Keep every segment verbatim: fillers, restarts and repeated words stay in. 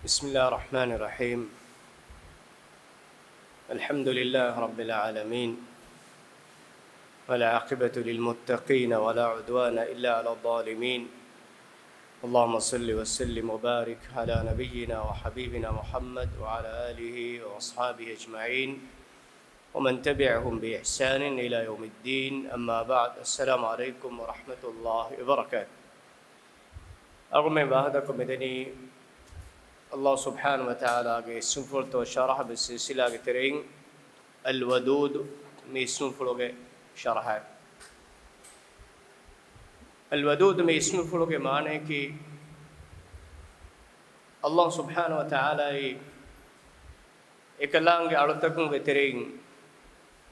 بسم الله الرحمن الرحيم. الحمد لله رب العالمين. والعاقبة للمتقين ولا عدوان إلا على الظالمين. اللهم صل وسلم وبارك على نبينا وحبيبنا محمد وعلى آله وأصحابه أجمعين. ومن تبعهم بإحسان إلى يوم الدين. أما بعد. السلام عليكم ورحمة الله وبركاته. އަޅުގަނޑުމެން ވާހަކަދައްކަމުން މިދަނީ ﷲ ސުބްޙާނަހޫ ވަތަޢާލާގެ އިސްމުފުޅުތައް ޝަރަޙަ ސިލްސިލާގެ ތެރެއިން އަލްވަދޫދު މި އިސްމުފުޅުގެ ޝަރަޙަ. އަލްވަދޫދު މި އިސްމުފުޅުގެ މާނަޔަކީ، ﷲ ސުބްޙާނަހޫ ވަތަޢާލާއީ އެކަލާނގެ އަޅުތަކުންގެ ތެރެއިން،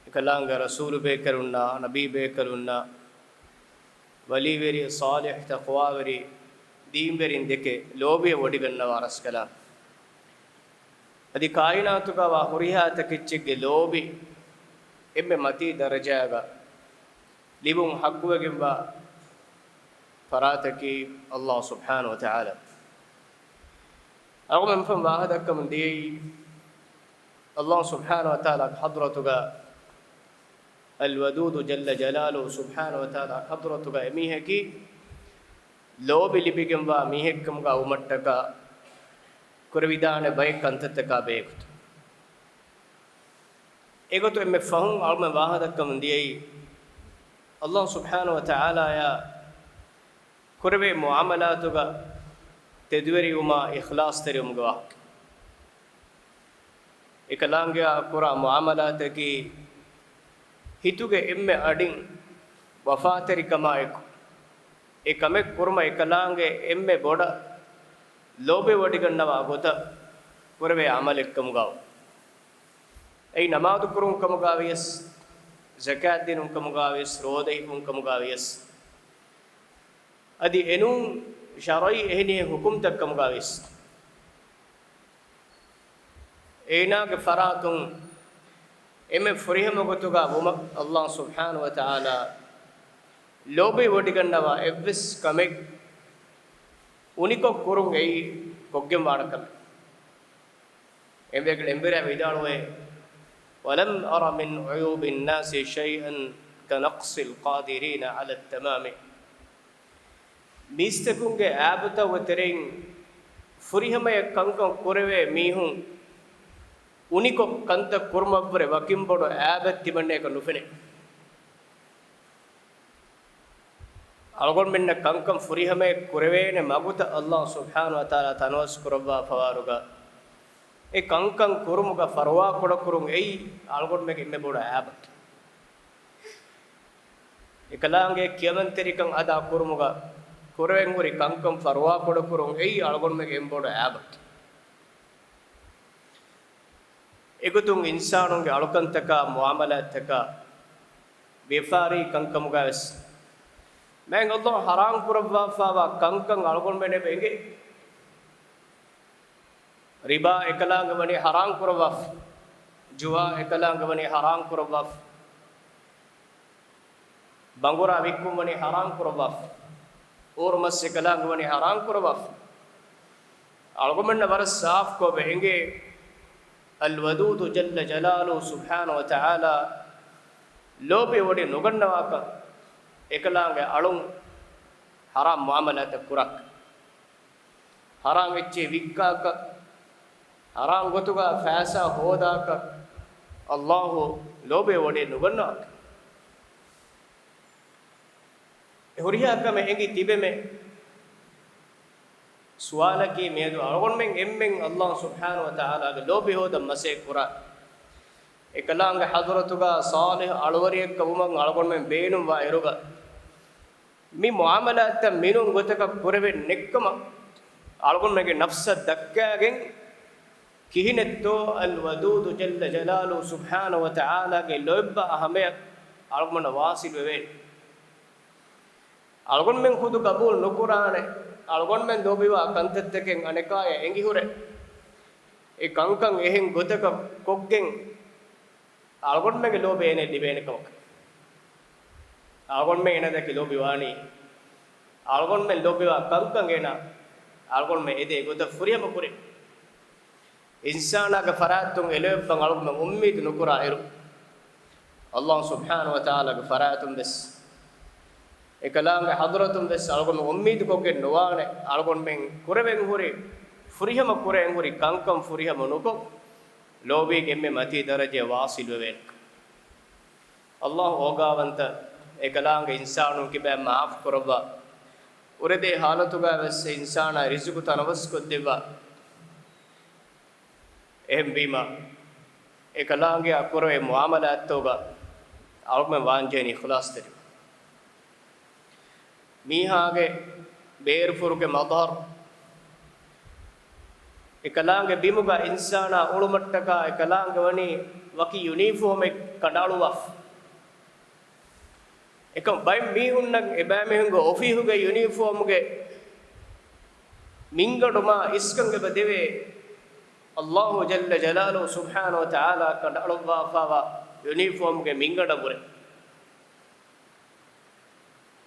އެކަލާނގެ ރަސޫލު ބޭކަލުންނާ، ނަބީ ބޭކަލުންނާ، ވަލީވެރި، ޞާލިޙް، ތަޤްވާވެރި، ދީންވެރިން ދެކެ ލޯބިވެ ވޮޑިގަންނަވާ ރަސްކަލާނގެ. އަދި ކާއިނާތުގަވާ ހުރިހާ ތަކެއްޗެއްގެ ލޯބި އެންމެ މަތީ ދަރަޖާގަ ލިބުން ޙައްޤުވެގެންވާ ފަރާތަކީ ﷲ ސުބްޙާނަހޫ ވަތަޢާލާ. އަޅުގަނޑުމެން ފަހުން ވާހަކަދައްކަމުން ދިޔައީ، ﷲ ސުބްޙާނަހޫ ވަތަޢާލާގެ ޙަޟްރަތުގަ، އަލްވަދޫދު ޖައްލަ ޖަލާލުހޫ ސުބްޙާނަހޫ ވަތަޢާލާގެ ޙަޟްރަތުގަ އެމީހަކީ ލޯބި ލިބިގެންވާ މީހެއްކަމުގަ ވުމަށްޓަކާ ކުރެވިދާނެ ބައެއް ކަންތައްތަކާ ބެހޭގޮތުން. އެގޮތުން އެންމެ ފަހުން އަޅުގަނޑުމެން ވާހަކަދައްކަމުން ދިޔައީ، ﷲ ސުބްޙާނަހޫ ވަތަޢާލާއާ ކުރެވޭ މުޢާމަލާތުގަ ތެދުވެރިވުމާ އިޚްލާޞްތެރިވުމުގެ ވާހަކަ. އެކަލާނގެއާ ކުރާ މުޢާމަލާތަކީ ހިތުގެ އެންމެ އަޑިން ވަފާތެރިކަމާއެކު، އެ ކަމެއް ކުރުމަށް އެކަލާނގެ އެންމެ ބޮޑަށް ލޯބިވެ ވޮޑިގަންނަވާ ގޮތަށް ކުރެވޭ ޢަމަލެއްކަމުގައު. އެއީ ނަމާދު ކުރުން ކަމުގައިވިޔަސް، ޒަކާތް ދިނުން ކަމުގައިވިޔަސް، ރޯދަ ހިފުން ކަމުގައިވިޔަސް. އަދި އެނޫން ޝަރުޢީ އެހެނިހެން ޙުކުމްތައް ކަމުގައިވިޔަސް، އޭނާގެ ފަރާތުން އެންމެ ފުރިހަމަ ގޮތުގަ ވުމަށް ﷲ ސުބްޙާނަހޫ ވަތަޢާލާ ލޯބިވެ ވޮޑިގަންނަވާ އެއްވެސް ކަމެއް އުނިކޮށް ކުރުން އެއީ ކޮށްގެންވާނެ ކަމެއް. އެނބޭގެ އެނބުރި ވިދާޅުވޭ، ولم أر من عيوب الناس شيئا كنقص القادرين على التمام. މީސްތަކުންގެ އައިބުތަކުގެ ތެރެއިން ފުރިހަމަޔަށް ކަންކަން ކުރެވޭ މީހުން އުނިކޮށް ކަންތައް ކުރުމަށްވުރެ ވަކިން ބޮޑު އައިބެއް ތިމަންނަޔަކަށް ނުފެނޭ. އަޅުގަނޑުމެންނަށް ކަންކަން ފުރިހަމަޔަށް ކުރެވޭނެ މަގުތައް ﷲ ސުބްޙާނަހޫ ވަތަޢާލާ ތަނަވަސް ކުރައްވާފަވާރުގަ، އެ ކަންކަން ކުރުމުގަ ފަރުވާކުޑަކުރުން އެއީ އަޅުގަނޑުމެންގެ އެންމެ ބޮޑު އައިބަކީ. އެކަލާނގެ ކިޔަމަންތެރިކަން އަދާ ކުރުމުގަ ކުރެވެން ހުރި ކަންކަން ފަރުވާކުޑަކުރުން އެއީ އަޅުގަނޑުމެންގެ އެންމެ ބޮޑު އައިބަކީ. އެގޮތުން އިންސާނުންގެ އަޅުކަންތަކާ މުޢާމަލާތްތަކާ ވިޔަފާރީ ކަންކަމުގަވެސް މާތް ﷲ ޙަރާމް ކުރައްވާފައިވާ ކަންކަން އަޅުގަނޑުމެން އެބަ އެނގޭ. ރިބާ އެކަލާނގެ ވަނީ ޙަރާމް ކުރައްވާފަ. ޖުވާ އެކަލާނގެ ވަނީ ޙަރާމް ކުރައްވާފަ. ބަނގުރާ ވިއްކުން ވަނީ ޙަރާމް ކުރައްވާފަ. އޫރުމަސް އެކަލާނގެ ވަނީ ޙަރާމް ކުރައްވާފަ. އަޅުގަނޑުމެންނަށް ވަރަށް ސާފުކޮށް އެނގޭ، އަލްވަދޫދު ޖައްލަ ޖަލާލުހޫ ސުބްޙާނަހޫ ވަތަޢާލާ ލޯބިވެ ވޮޑި ނުގަންނަވާކަން، އެކަލާނގެ އަޅުން ޙަރާމް މުޢާމަލާތައް ކުރާކަން. ޙަރާމް އެއްޗެއް ވިއްކާކަށް، ޙަރާމް ގޮތުގަ ފައިސާ ހޯދާކަށް ﷲ ލޯބިވެ ވޮޑި ނުގަންނަވާކަށް. އެ ހުރިހާ ކަމެއް އެނގި ތިބެމެ. ސުވާލަކީ މިއަދު އަޅުގަނޑުމެން އެންމެން ﷲ ސުބްޙާނަހޫ ވަތަޢާލާގެ ލޯބި ހޯދަން މަސައްކަތް ކުރާ، އެކަލާނގެ ޙަޟްރަތުގަ ޞާލިޙު އަޅުވެރިއެއްކަ ވުމަށް އަޅުގަނޑުމެން ބޭނުންވާ އިރުގަ، މި މުޢާމަލާތްތައް މިނޫން ގޮތަކަށް ކުރެވެން ނެތްކަމަށް އަޅުގަނޑުމެންގެ ނަފްސަށް ދައްކާގެން، ކިހިނެއްތޯ އަލްވަދޫދު ޖައްލަ ޖަލާލުހޫ ސުބްޙާނަހޫ ވަތަޢާލާގެ ލޯތްބާ ހަމަޔަށް އަޅުގަނޑަށް ވާޞިލް ވެވޭނެ. އަޅުގަނޑުމެން ޚުދު ޤަބޫލު ނުކުރާނެ، އަޅުގަނޑުމެން ލޯބިވާ ކަންތައްތަކެއް އަނެކާޔަށް އެނގިހުރެ، އެ ކަންކަން އެހެން ގޮތަކަށް ކޮށްގެން، އަޅުގަނޑުމެންގެ ލޯބި އޭނަ ލިބޭނެ ކަމަކަށް. އަޅުގަނޑުމެން އޭނަ ދައްކި ލޯބިވާނީ، އަޅުގަނޑުމެން ލޯބިވާ ކަންކަން އޭނަ އަޅުގަނޑުމެން އެދޭ ގޮތަށް ފުރިހަމަ ކުރިން. އިންސާނާގެ ފަރާތުން އެލޮއެއްބަ އަޅުގަނޑުމެން އުއްމީދު ނުކުރާ އިރު، އައްލާހު ސުބްޙާނަހު ވަތަޢާލާގެ ފަރާތުން ވެސް، އެކަލާނގެ ޙަޟްރަތުން ވެސް އަޅުގަނޑުމެން އުއްމީދުކޮށްގެން ނުވާނެ، އަޅުގަނޑުމެން ކުރެވެން ހުރި، ފުރިހަމަ ކުރެވެން ހުރި ކަންކަން ފުރިހަމަ ނުކޮށް، ލޯބީގެ އެންމެ މަތީ ދަރަޖަޔަށް ވާޞިލް ވެވޭނެ. އައްލާހު އޯގާވަންތަ އެކަލާނގެ އިންސާނުން ކިބައިން މާފު ކުރައްވާ، އުރެދޭ ޙާލަތުގަ ވެސް އިންސާނާ ރިޒުގު ތަނަވަސްކޮށްދެއްވާ. އެހެންވީމަ، އެކަލާނގެއާ ކުރެވޭ މުޢާމަލާތްތަކުގަ އަޅުގަނޑުމެން ވާންޖެހޭނީ އިޚްލާޞްތެރިވެ. މީހާގެ ބޭރުފުރުގެ މަޒްހަރު، އެކަލާނގެ ބިމުގަ އިންސާނާ އުޅުމަށްޓަކާ އެކަލާނގެ ވަނީ ވަކި ޔުނީފޯމެއް ކަނޑައަޅުއްވާފަ. އެކަމް ބައެއް މީހުންނަށް އެބައިމީހުންގެ އޮފީހުގެ ޔުނީފޯމުގެ މިންގަނޑު މާ އިސްކަން އެބަ ދެވޭ، އައްލާހު ޖައްލަ ޖަލާލުހު ސުބްޙާނަހު ވަތަޢާލާ ކަނޑައަޅުއްވާފައިވާ ޔުނީފޯމުގެ މިންގަނޑަށްވުރެ.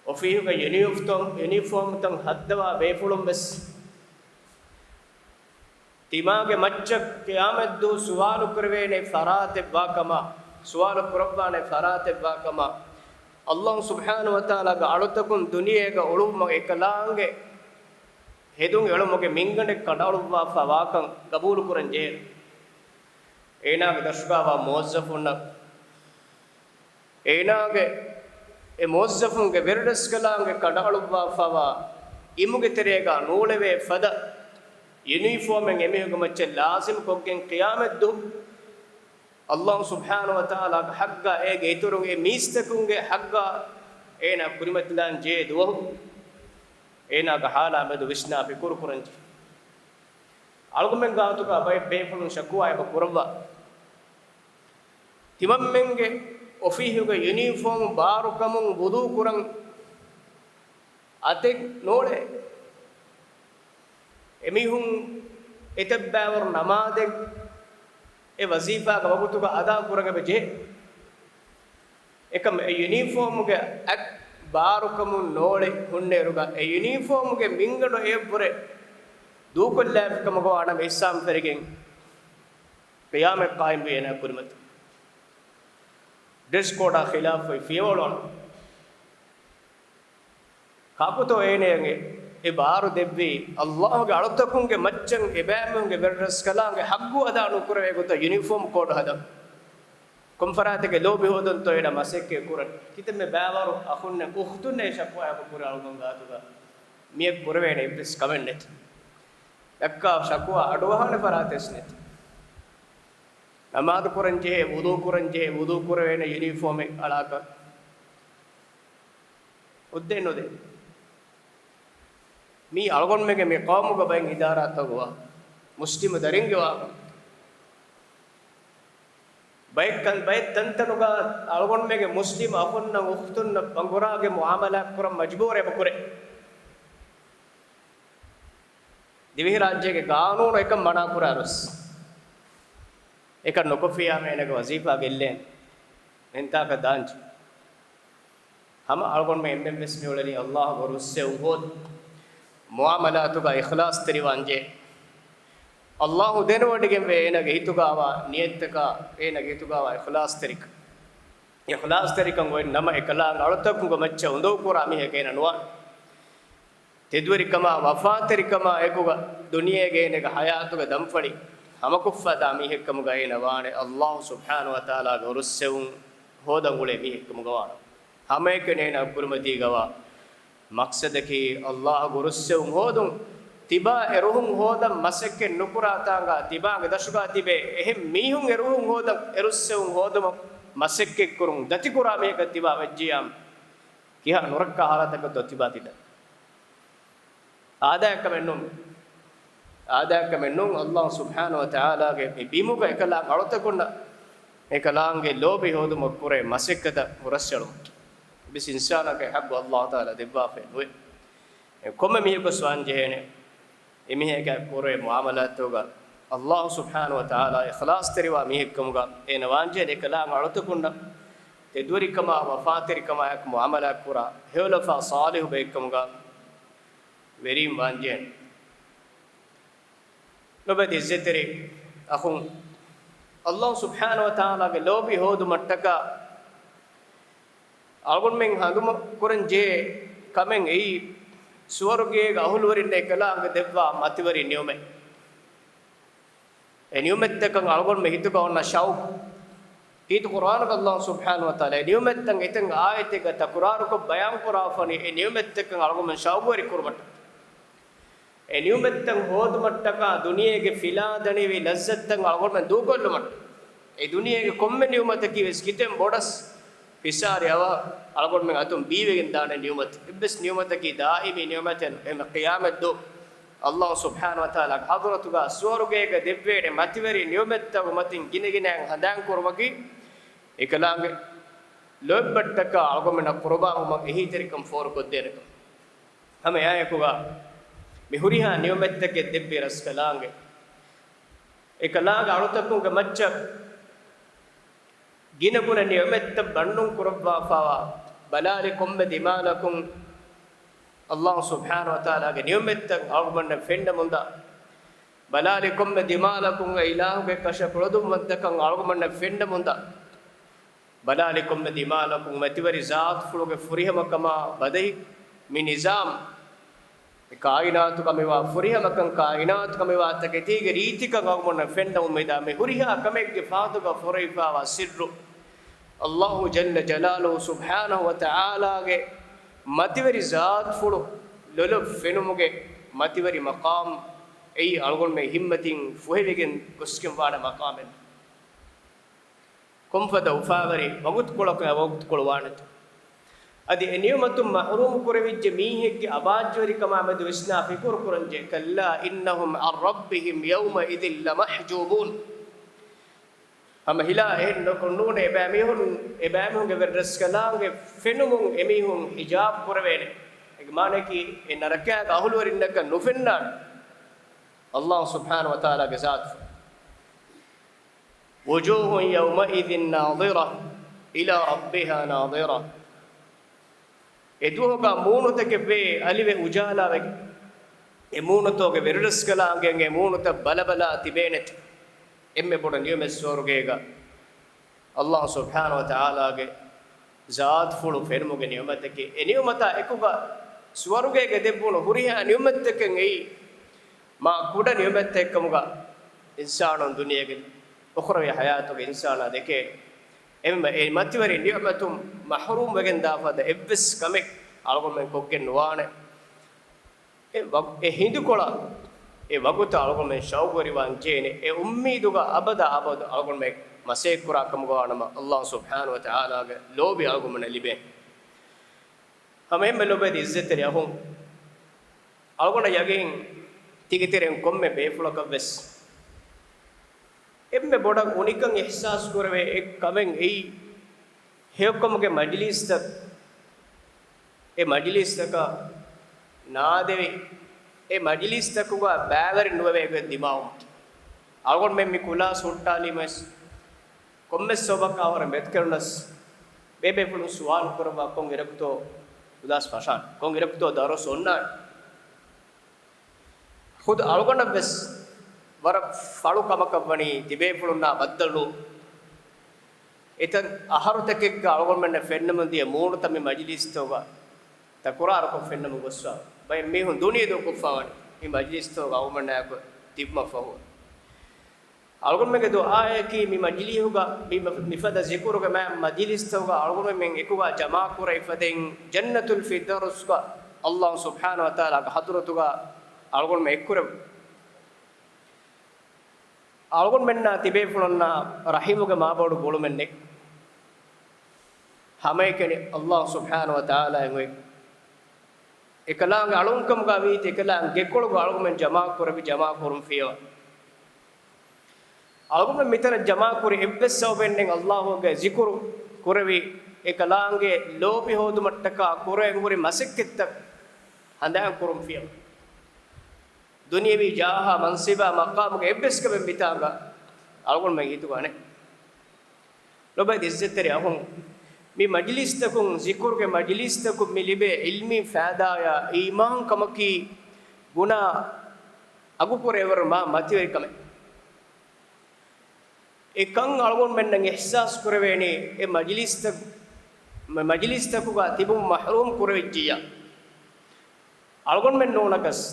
އޮފީހުގެ ޔުނީފްތޮން-، ޔުނީފޯމުތައް ހައްދަވާ ބޭފުޅުން ވެސް ތިމާގެ މައްޗަށް ޤިޔާމަތްދުވަހު ސުވާލު ކުރެވޭނެ ފަރާތެއް ވާކަމަށް، ސުވާލު ކުރައްވާނެ ފަރާތެއް ވާކަމަށް، އައްލާހު ސުބްޙާނަހު ވަތަޢާލާގެ އަޅުތަކުން ދުނިޔޭގަ އުޅުއްވުމަށް އެކަލާނގެ ހެދުން އެޅުމުގެ މިންގަނޑެއް ކަނޑައަޅުއްވާފަ ވާކަން ގަބޫލު ކުރަން ޖެހޭ. އޭނާގެ ދަށުގާވާ މުވައްޒަފުންނަށް އޭނާގެ އެ މުވައްޒަފުންގެ ވެރިރަސްކަލާނގެ ކަނޑައަޅުއްވާފައިވާ އިމުގެ ތެރޭގަ ނޫޅެވޭ ފަދަ ޔުނީފޯމެއް އެމީހުންގެ މައްޗަށް ލާޒިމް ކޮށްގެން ޤިޔާމަތްދުވަހު އައްލާހު ސުބްޙާނަހު ވަތަޢާލާގެ ޙައްޤާ އޭގެ އިތުރުން އެ މީސްތަކުންގެ ޙައްޤާ އޭނާ ކުރިމަތިލާން ޖެހޭ ދުވަހު އޭނާގެ ޙާލާ މެދު ވިސްނާ ފިކުރު ކުރަން ޖެހޭ. އަޅުގަނޑުމެން ގާތުގަ ބައެއް ބޭފުޅުން ޝަކުވާ އެބަ ކުރައްވާ. ތިމަންމެންގެ އޮފީހުގެ ޔުނީފޯމު ބާރުކަމުން ވުޟޫ ކުރަން އަތެއް ނޯޅޭ. އެމީހުން އެތައް ބައިވަރު ނަމާދެއް އެ ވަޒީފާގެ ވަގުތުގަ އަދާ ކުރަން އެބަ ޖެހޭ. އެކަމް އެ ޔުނީފޯމުގެ އަތް ބާރުކަމުން ނޯޅެ ހުންނޭރުގަ އެ ޔުނީފޯމުގެ މިންގަނޑު އެއަށްވުރެ ދޫކޮށްލާފިކަމުގަ ވާނަމަ އިސްލާމް ފެރިގެން ޤިޔާމަތް ޤާއިމްވީ އޭނާ ކުރިމަތި. ޑްރެސް ކޯޑާ ޚިލާފުވެ ފިޔަވަޅު އަޅު. ކާކުތޯ އޭނަޔަށް އެ، އެ ބާރު ދެއްވީ؟ އައްލާހުގެ އަޅުތަކުންގެ މައްޗަށް އެބައިމީހުންގެ ވެރިރަސްކަލާނގެ ޙައްޤު އަދާ ނުކުރެވޭ ގޮތަށް ޔުނީފޯމް ކޯޑް ހަދަން. ކޮން ފަރާތެއްގެ ލޯބި ހޯދަންތޯ އޭނަ މަސައްކަތް ކުރަން؟ ކިތަންމެ ބައިވަރު އަޚުންނެއް އުޚްތުންނެއް ޝަކުވާ އެބަ ކުރި އަޅުގަނޑު ގާތުގަ. މިއަށް ކުރެވޭނެ އެއްވެސް ކަމެއް ނެތި. ދައްކާ ޝަކުވާ އަޑުއަހާނެ ފަރާތެއް ނެތި. ނަމާދު ކުރަން ޖެހޭ، ވުޟޫ ކުރަން ޖެހޭ، ވުޟޫ ކުރެވޭނެ ޔުނީފޯމެއް އަޅާކަށް އުއްދެއް ނުދޭ. މީ އަޅުގަނޑުމެންގެ މި ޤައުމުގަ ބައެއް އިދާރާތަކުގަ މުސްލިމު ދަރިންގެ ވާހަކަ. ބައެއް ކަން، ބައެއް ތަންތަނުގަ އަޅުގަނޑުމެންގެ މުސްލިމް އަޚުންނަށް އުޚްތުންނަށް ބަނގުރާގެ މުޢާމަލާތް ކުރަން މަޖުބޫރު އެބަ ކުރޭ. ދިވެހިރާއްޖޭގެ ގާނޫނު އެކަން މަނާ ކުރާރުވެސް، އެކަން ނުކޮށްފިއްޔާމަ އޭނަގެ ވަޒީފާ ގެއްލޭނެ. އެހެންތާކަށް ދާންޖެ. ހަމަ އަޅުގަނޑުމެން އެންމެން ވެސް މިއުޅެނީ އައްލާހުގެ ރުއްސެވުން ހޯދަން. މުޢާމަލާތުގަ އިޚްލާޞްތެރިވާންޖެހޭ. އައްލާހު ދެނެވޮޑިގެންވޭ އޭނަގެ ހިތުގަވާ ނިޔަތްތަކާ، އޭނަގެ ހިތުގަވާ އިޚްލާޞްތެރިކަން. އިޚްލާޞްތެރިކަން އޮތް ނަމަ އެކަލާނގެ އަޅުތަކުންގެ މައްޗަށް އުނދަގޫކުރާ މީހެއް އޭނަ ނުވާނެ. ތެދުވެރިކަމާ ވަފާތެރިކަމާ އެކުގަ ދުނިޔޭގެ އޭނަގެ ޙަޔާތުގެ ދަންފަޅި ހަމަކޮށްފައިދާ މީހެއްކަމުގަ އޭނަ ވާނެ. އައްލާހު ސުބްޙާނަހު ވަތަޢާލާގެ ރުއްސެވުން ހޯދަން އުޅޭ މީހެއްކަމުގަ ވާނެ. ހަމައެކަނި އޭނާ ކުރިމަތީގަވާ މަޤްޞަދަކީ އައްލާހުގެ ރުއްސެވުން ހޯދުން. ތިބާ އެ ރުހުން ހޯދަން މަސައްކަތް ނުކުރާ ތާނގަ ތިބާގެ ދަށުގަ ތިބޭ އެހެން މީހުން އެ ރުހުން ހޯދަން، އެ ރުއްސެވުން ހޯދުމަށް މަސައްކަތްކުރުން ދަތިކުރާ މީހަކަށް ތިބާ ވެއްޖިއްޔާމަ ކިހާ ނުރައްކާ ޙާލަތަކަށްތޯ ތިބާ ތިދަން. އާދައަކަމެއް ނޫން. އާދައަކަމެއް ނޫން. އައްލާހު ސުބްޙާނަހު ވަތަޢާލާގެ މި ބިމުގަ އެކަލާނގެ އަޅުތަކުންނަށް އެކަލާނގެ ލޯބި ހޯދުމަށް ކުރޭ މަސައްކަތަށް ހުރަސްއެޅުމަށް އެއްވެސް އިންސާނާގެ ޙައްޤު އައްލާހު ތަޢާލާ ދެއްވާފައެއް ނުވޭ. އެ ކޮންމެ މީހަކުވެސް ވާން ޖެހޭނެ އެމީހަކާ ކުރޭ މުޢާމަލާތްތަކުގަ އައްލާހު ސުބްޙާނަހު ވަތަޢާލާ އިޚްލާޞްތެރިވާ މީހެއްކަމުގަ އޭނަ ވާންޖެހޭ އެކަލާނގެ އަޅުތަކުންނަށް ތެދުވެރިކަމާ ވަފާތެރިކަމާއެކު މުޢާމަލާތްކުރާ ހެޔޮލަފާ ޞާލިޙު ބައެއްކަމުގަ ވެރީން ވާންޖެހޭނެ. ލޮބުވެތި އިއްޒަތްތެރި އަޚުން، ﷲ ސުބްޙާނަހޫ ވަތަޢާލާގެ ލޯބި ހޯދުމަށްޓަކާ އަޅުގަނޑުމެން ހަނދުމަކުރަން ޖެހޭ ކަމެއް އެއީ، ސުވަރުގޭގެ އަހުލުވެރިންނަށް އެކަލާނގެ ދެއްވާ މަތިވެރި ނިޢުމަތް. އެ ނިޢުމަތްތަކަށް އަޅުގަނޑުމެން ހިތުގަ އޮންނަ ޝައުޤު. ކީރިތި ޤުރްއާނުގަ ﷲ ސުބްޙާނަހޫ ވަތަޢާލާ އެ ނިޢުމަތްތައް އެތައް އާޔަތެއްގަ ތަކުރާރުކޮށް ބަޔާންކުރާފަނީ، އެ ނިޢުމަތްތަކަށް އަޅުގަނޑުމެން ޝައުޤުވެރި ކުރުމަށްޓަކާ. އެ ނިޢުމަތްތައް ހޯދުމަށްޓަކާ ދުނިޔޭގެ ފިލާދަނީވި ލައްޒަތްތައް އަޅުގަނޑުމެން ދޫކޮށްލުމަށް. އެ ދުނިޔޭގެ ކޮންމެ ނިޢުމަތަކީ ވެސް ކިތަން ބޮޑަސް ފިސާރި އަވަހަށް އަޅުގަނޑުމެން އަތުން ބީވެގެން ދާނެ ނިޢުމަތެއް. އެއްވެސް ނިޢުމަތަކީ ދާއިމީ ނިޢުމަތެއް ނޫން. އެހެންވީމަ ޤިޔާމަތްދުވަހު ﷲ ސުބްޙާނަހޫ ވަތަޢާލާގެ ޙަޟްރަތުގަ ސުވަރުގޭގަ ދެއްވޭނެ މަތިވެރި ނިޢުމަތްތަކުގެ މަތިން ގިނަގިނައިން ހަނދާންކުރުމަކީ، އެކަލާނގެ ލޯތްބަށްޓަކާ އަޅުގަނޑުމެންނަށް ޤުރުބާންވުމަށް އެހީތެރިކަން ފޯރުކޮށްދޭނެ ކަމަށް. ހަމަ އެއާއެކުގަ މި ހުރިހާ ނިޢުމަތްތަކެއް ދެއްވި ރަސްކަލާނގެ، އެކަލާނގެ އަޅުތަކުންގެ މައްޗަށް ގިނަގުނަ ނިޢުމަތްތައް ބަންނުން ކުރައްވާފައިވާ، ބަލާލި ކޮންމެ ދިމާލަކުން ﷲ ސުބްޙާނަހޫ ވަތަޢާލާގެ ނިޢުމަތްތައް އަޅުގަނޑަށް ފެންނަމުންދާ، ބަލާލި ކޮންމެ ދިމާލަކުން އެ އިލާހުގެ ކަށަ ކުޅަދުންވަންތަކަން އަޅުގަނޑަށް ފެންނަމުންދާ، ބަލާލި ކޮންމެ ދިމާލަކުން މަތިވެރި ޒާތުފުޅުގެ ފުރިހަމަކަމާ ބަދަހި މި ނިޒާމް، މި ކާއިނާތުގަ މިވާ ފުރިހަމަކަން، ކާއިނާތުގަ މިވާ ތަކެތީގެ ރީތިކަން އަޅުގަނޑަށް ފެންނަމުން މިދާ މި ހުރިހާ ކަމެއްގެ ފަހަތުގަ ފޮރުވިފައިވާ ސިއްރު، ﷲ ޖައްލަ ޖަލާލުހޫ ސުބްޙާނަހޫ ވަތަޢާލާގެ މަތިވެރި ޒާތުފުޅު ލޮލަށް ފެނުމުގެ މަތިވެރި މަޤާމް އެއީ އަޅުގަނޑުމެން ހިތްމަތިން ފުހެވިގެން ގޮސްގެން ވާނެ މަޤާމެއް. ކޮންފަދަ އުފާވެރި ވަގުތުކޮޅަކަށް ވަގުތުކޮޅު ވާނެތަ؟ އަދި އެ ނިޢުމަތުން މަޙްރޫމު ކުރެވިއްޖެ މީހެއްގެ އަބާއްޖަވެރިކަމާމެދު ވިސްނާ ފިކުރު ކުރަންޖެހޭ. كلا إنهم عن ربهم يومئذ لمحجوبون. ހަމަ ހިލާ އެހެން ނުކޮށް ނޫނޭ، އެބައިމީހުން، އެބައިމީހުންގެ ވެރިރަސްކަލާނގެ ފެނުމުން އެމީހުން ހިޖާބް ކުރެވޭނެ. އޭގެ މާނައަކީ އެ ނަރަކައިގެ އަހުލުވެރިންނަކަށް ނުފެންނާނެ. ﷲ ސުބްޙާނަހޫ ވަތަޢާލާގެ ޒާތު. وجوه يومئذ ناضرة إلى ربها ناظرة. އެދުވަހުގަ މޫނުތަކެއް ވޭ އަލިވެ އުޖާލާވެގެން. އެ މޫނުތަކުގެ ވެރިރަސްކަލާނގެ އެ މޫނުތައް ބަލަބަލާ ތިބޭނެތެ. އެންމެ ބޮޑު ނިޢުމަތް ސުވަރުގޭގަ ﷲ ސުބްޙާނަހޫ ވަތަޢާލާގެ ޒާތުފުޅު ފެނުމުގެ ނިޢުމަތަކީ. އެ ނިޢުމަތާ އެކުގަ ސުވަރުގޭގަ ދެއްވުނު ހުރިހާ ނިޢުމަތްތަކެއް އެއީ މާ ކުޑަ ނިޢުމަތްތަކެއްކަމުގަ އިންސާނުން ދުނިޔޭގެ އުޚްރަވީ ޙަޔާތުގެ އިންސާނާ ދެކޭ. އެހެންވެ އެ މަތިވެރި ނިޢުމަތުން މަޙްރޫމް ވެގެންދާ ފަދަ އެއްވެސް ކަމެއް އަޅުގަނޑުމެން ކޮށްގެން ނުވާނެ. އެ ވަގު-، އެ ހިނދުކޮޅަށް އެ ވަގުތަށް އަޅުގަނޑުމެން ޝައުޤުވެރިވާން ޖެހޭނެ. އެ އުއްމީދުގަ އަބަދާ އަބަދު އަޅުގަނޑުމެން މަސައްކަތްކުރާ ކަމުގަ ވާނަމަ، ﷲ ސުބްޙާނަހޫ ވަތަޢާލާގެ ލޯބި އަޅުގަނޑުމެންނަށް ލިބޭނެ. ހަމައެހެންމެ ލޮބުވެތި އިއްޒަތްތެރި އަޚުން، އަޅުގަނޑަށް ޔަގީން ތިގެ ތެރެއިން ކޮންމެ ބޭފުޅަކަށްވެސް އެންމެ ބޮޑަށް އުނިކަން އިޙްސާސް ކުރެވޭ އެއް ކަމެއް އެއީ، ހެޔޮކަމުގެ މަޖިލީސްތައް، އެ މަޖިލީސްތަކަށް ނާދެވި، އެ މަޖިލީސްތަކުގަ ބައިވެރި ނުވެވޭ ގޮތް ދިމާވުމަކީ. އަޅުގަނޑުމެން މި ކުލާސް ހުއްޓާލީމަވެސް، ކޮންމެސް ސަބަބަކާ ހުރެ މެދުކެރުނަސް، ބޭބޭފުޅުން ސުވާލު ކުރައްވާ ކޮން އިރަކުތޯ ކުލާސް ފަށާން، ކޮން އިރަކުތޯ ދަރުސް އޮންނާން. ޚުދު އަޅުގަނޑަށްވެސް ވަރަށް ފަޅު ކަމަކަށް ވަނީ ތިބޭފުޅުންނާ ބައްދަލު. އެތައް އަހަރުތަކެއްގަ އަޅުގަނޑުމެންނަށް ފެންނަމުން ދިޔަ މޫނުތައް މި މަޖިލީސްތަކުގަ ތަކުރާރުކޮށް ފެންނަމުން ގޮއްސަ ބައެއް މީހުން ދުނިޔެ ދޫކޮށްފަވަނީ މި މަޖިލީސްތަކުގަ އަޅުގަނޑުމެންނާއެކު ތިބުމަށްފަހު. އަޅުގަނޑުމެންގެ ދުޢާއަކީ މި މަޖިލީހުގަ މި، މިފަދަ ޒިކުރުގެ މާ މަޖިލީސްތަކުގަ އަޅުގަނޑުމެން އެކުގަ ޖަމާކުރެވިފަދައިން ޖަންނަތުލް ފިރްދައުސްގަ ﷲ ސުބްޙާނަހޫ ވަތަޢާލާގެ ޙަޟްރަތުގަ އަޅުގަނޑުމެން އެއްކުރެވުން. އަޅުގަނޑުމެންނާ ތިބޭފުޅުންނާ ރަޙިމުގެ މާބޮޑު ގުޅުމެއް ނެތް. ހަމައެކަނި ﷲ ސުބްޙާނަހޫ ވަތަޢާލާއިން އޮތް އެކަލާނގެ އަޅުންކަމުގަ ވީތީ އެކަލާނގެ ގެކޮޅުގަ އަޅުގަނޑުމެން ޖަމާކުރެވި ޖަމާކުރުން ފިޔަވާ. އަޅުގަނޑުމެން މިތަނަށް ޖަމާކުރި އެއްވެސް ސަބަބެއް ނެތް ﷲގެ ޒިކުރު ކުރެވި އެކަލާނގެ ލޯބި ހޯދުމަށްޓަކާ ކުރަން ހުރި މަސައްކަތްތައް ހަނދާންކުރުން ފިޔަވާ. ދުނިޔަވީ ޖާހާ މަންސިބާ މަޤާމުގެ އެއްވެސް ކަމެއް މިތާނގަ އަޅުގަނޑުމެން ހިތުގަ ނެތް. ލޮބުވެތި އިއްޒަތްތެރި އަޚުން، މި މަޖިލީސްތަކުން، ޒިކުރުގެ މަޖިލީސްތަކުން މި ލިބޭ ޢިލްމީ ފައިދާއާ އީމާންކަމަކީ ގުނާ އަގުކުރެވޭވަރު މާ މަތިވެރި ކަމެއް. އެކަން އަޅުގަނޑުމެންނަށް އިޙްސާސް ކުރެވޭނީ، އެ މަޖިލީސްތައް، މަ-، މަޖިލީސްތަކުގަ ތިބުމުން މަޙްރޫމް ކުރެވިއްޖިއްޔާ. އަޅުގަނޑުމެން ނޫނަކަސް،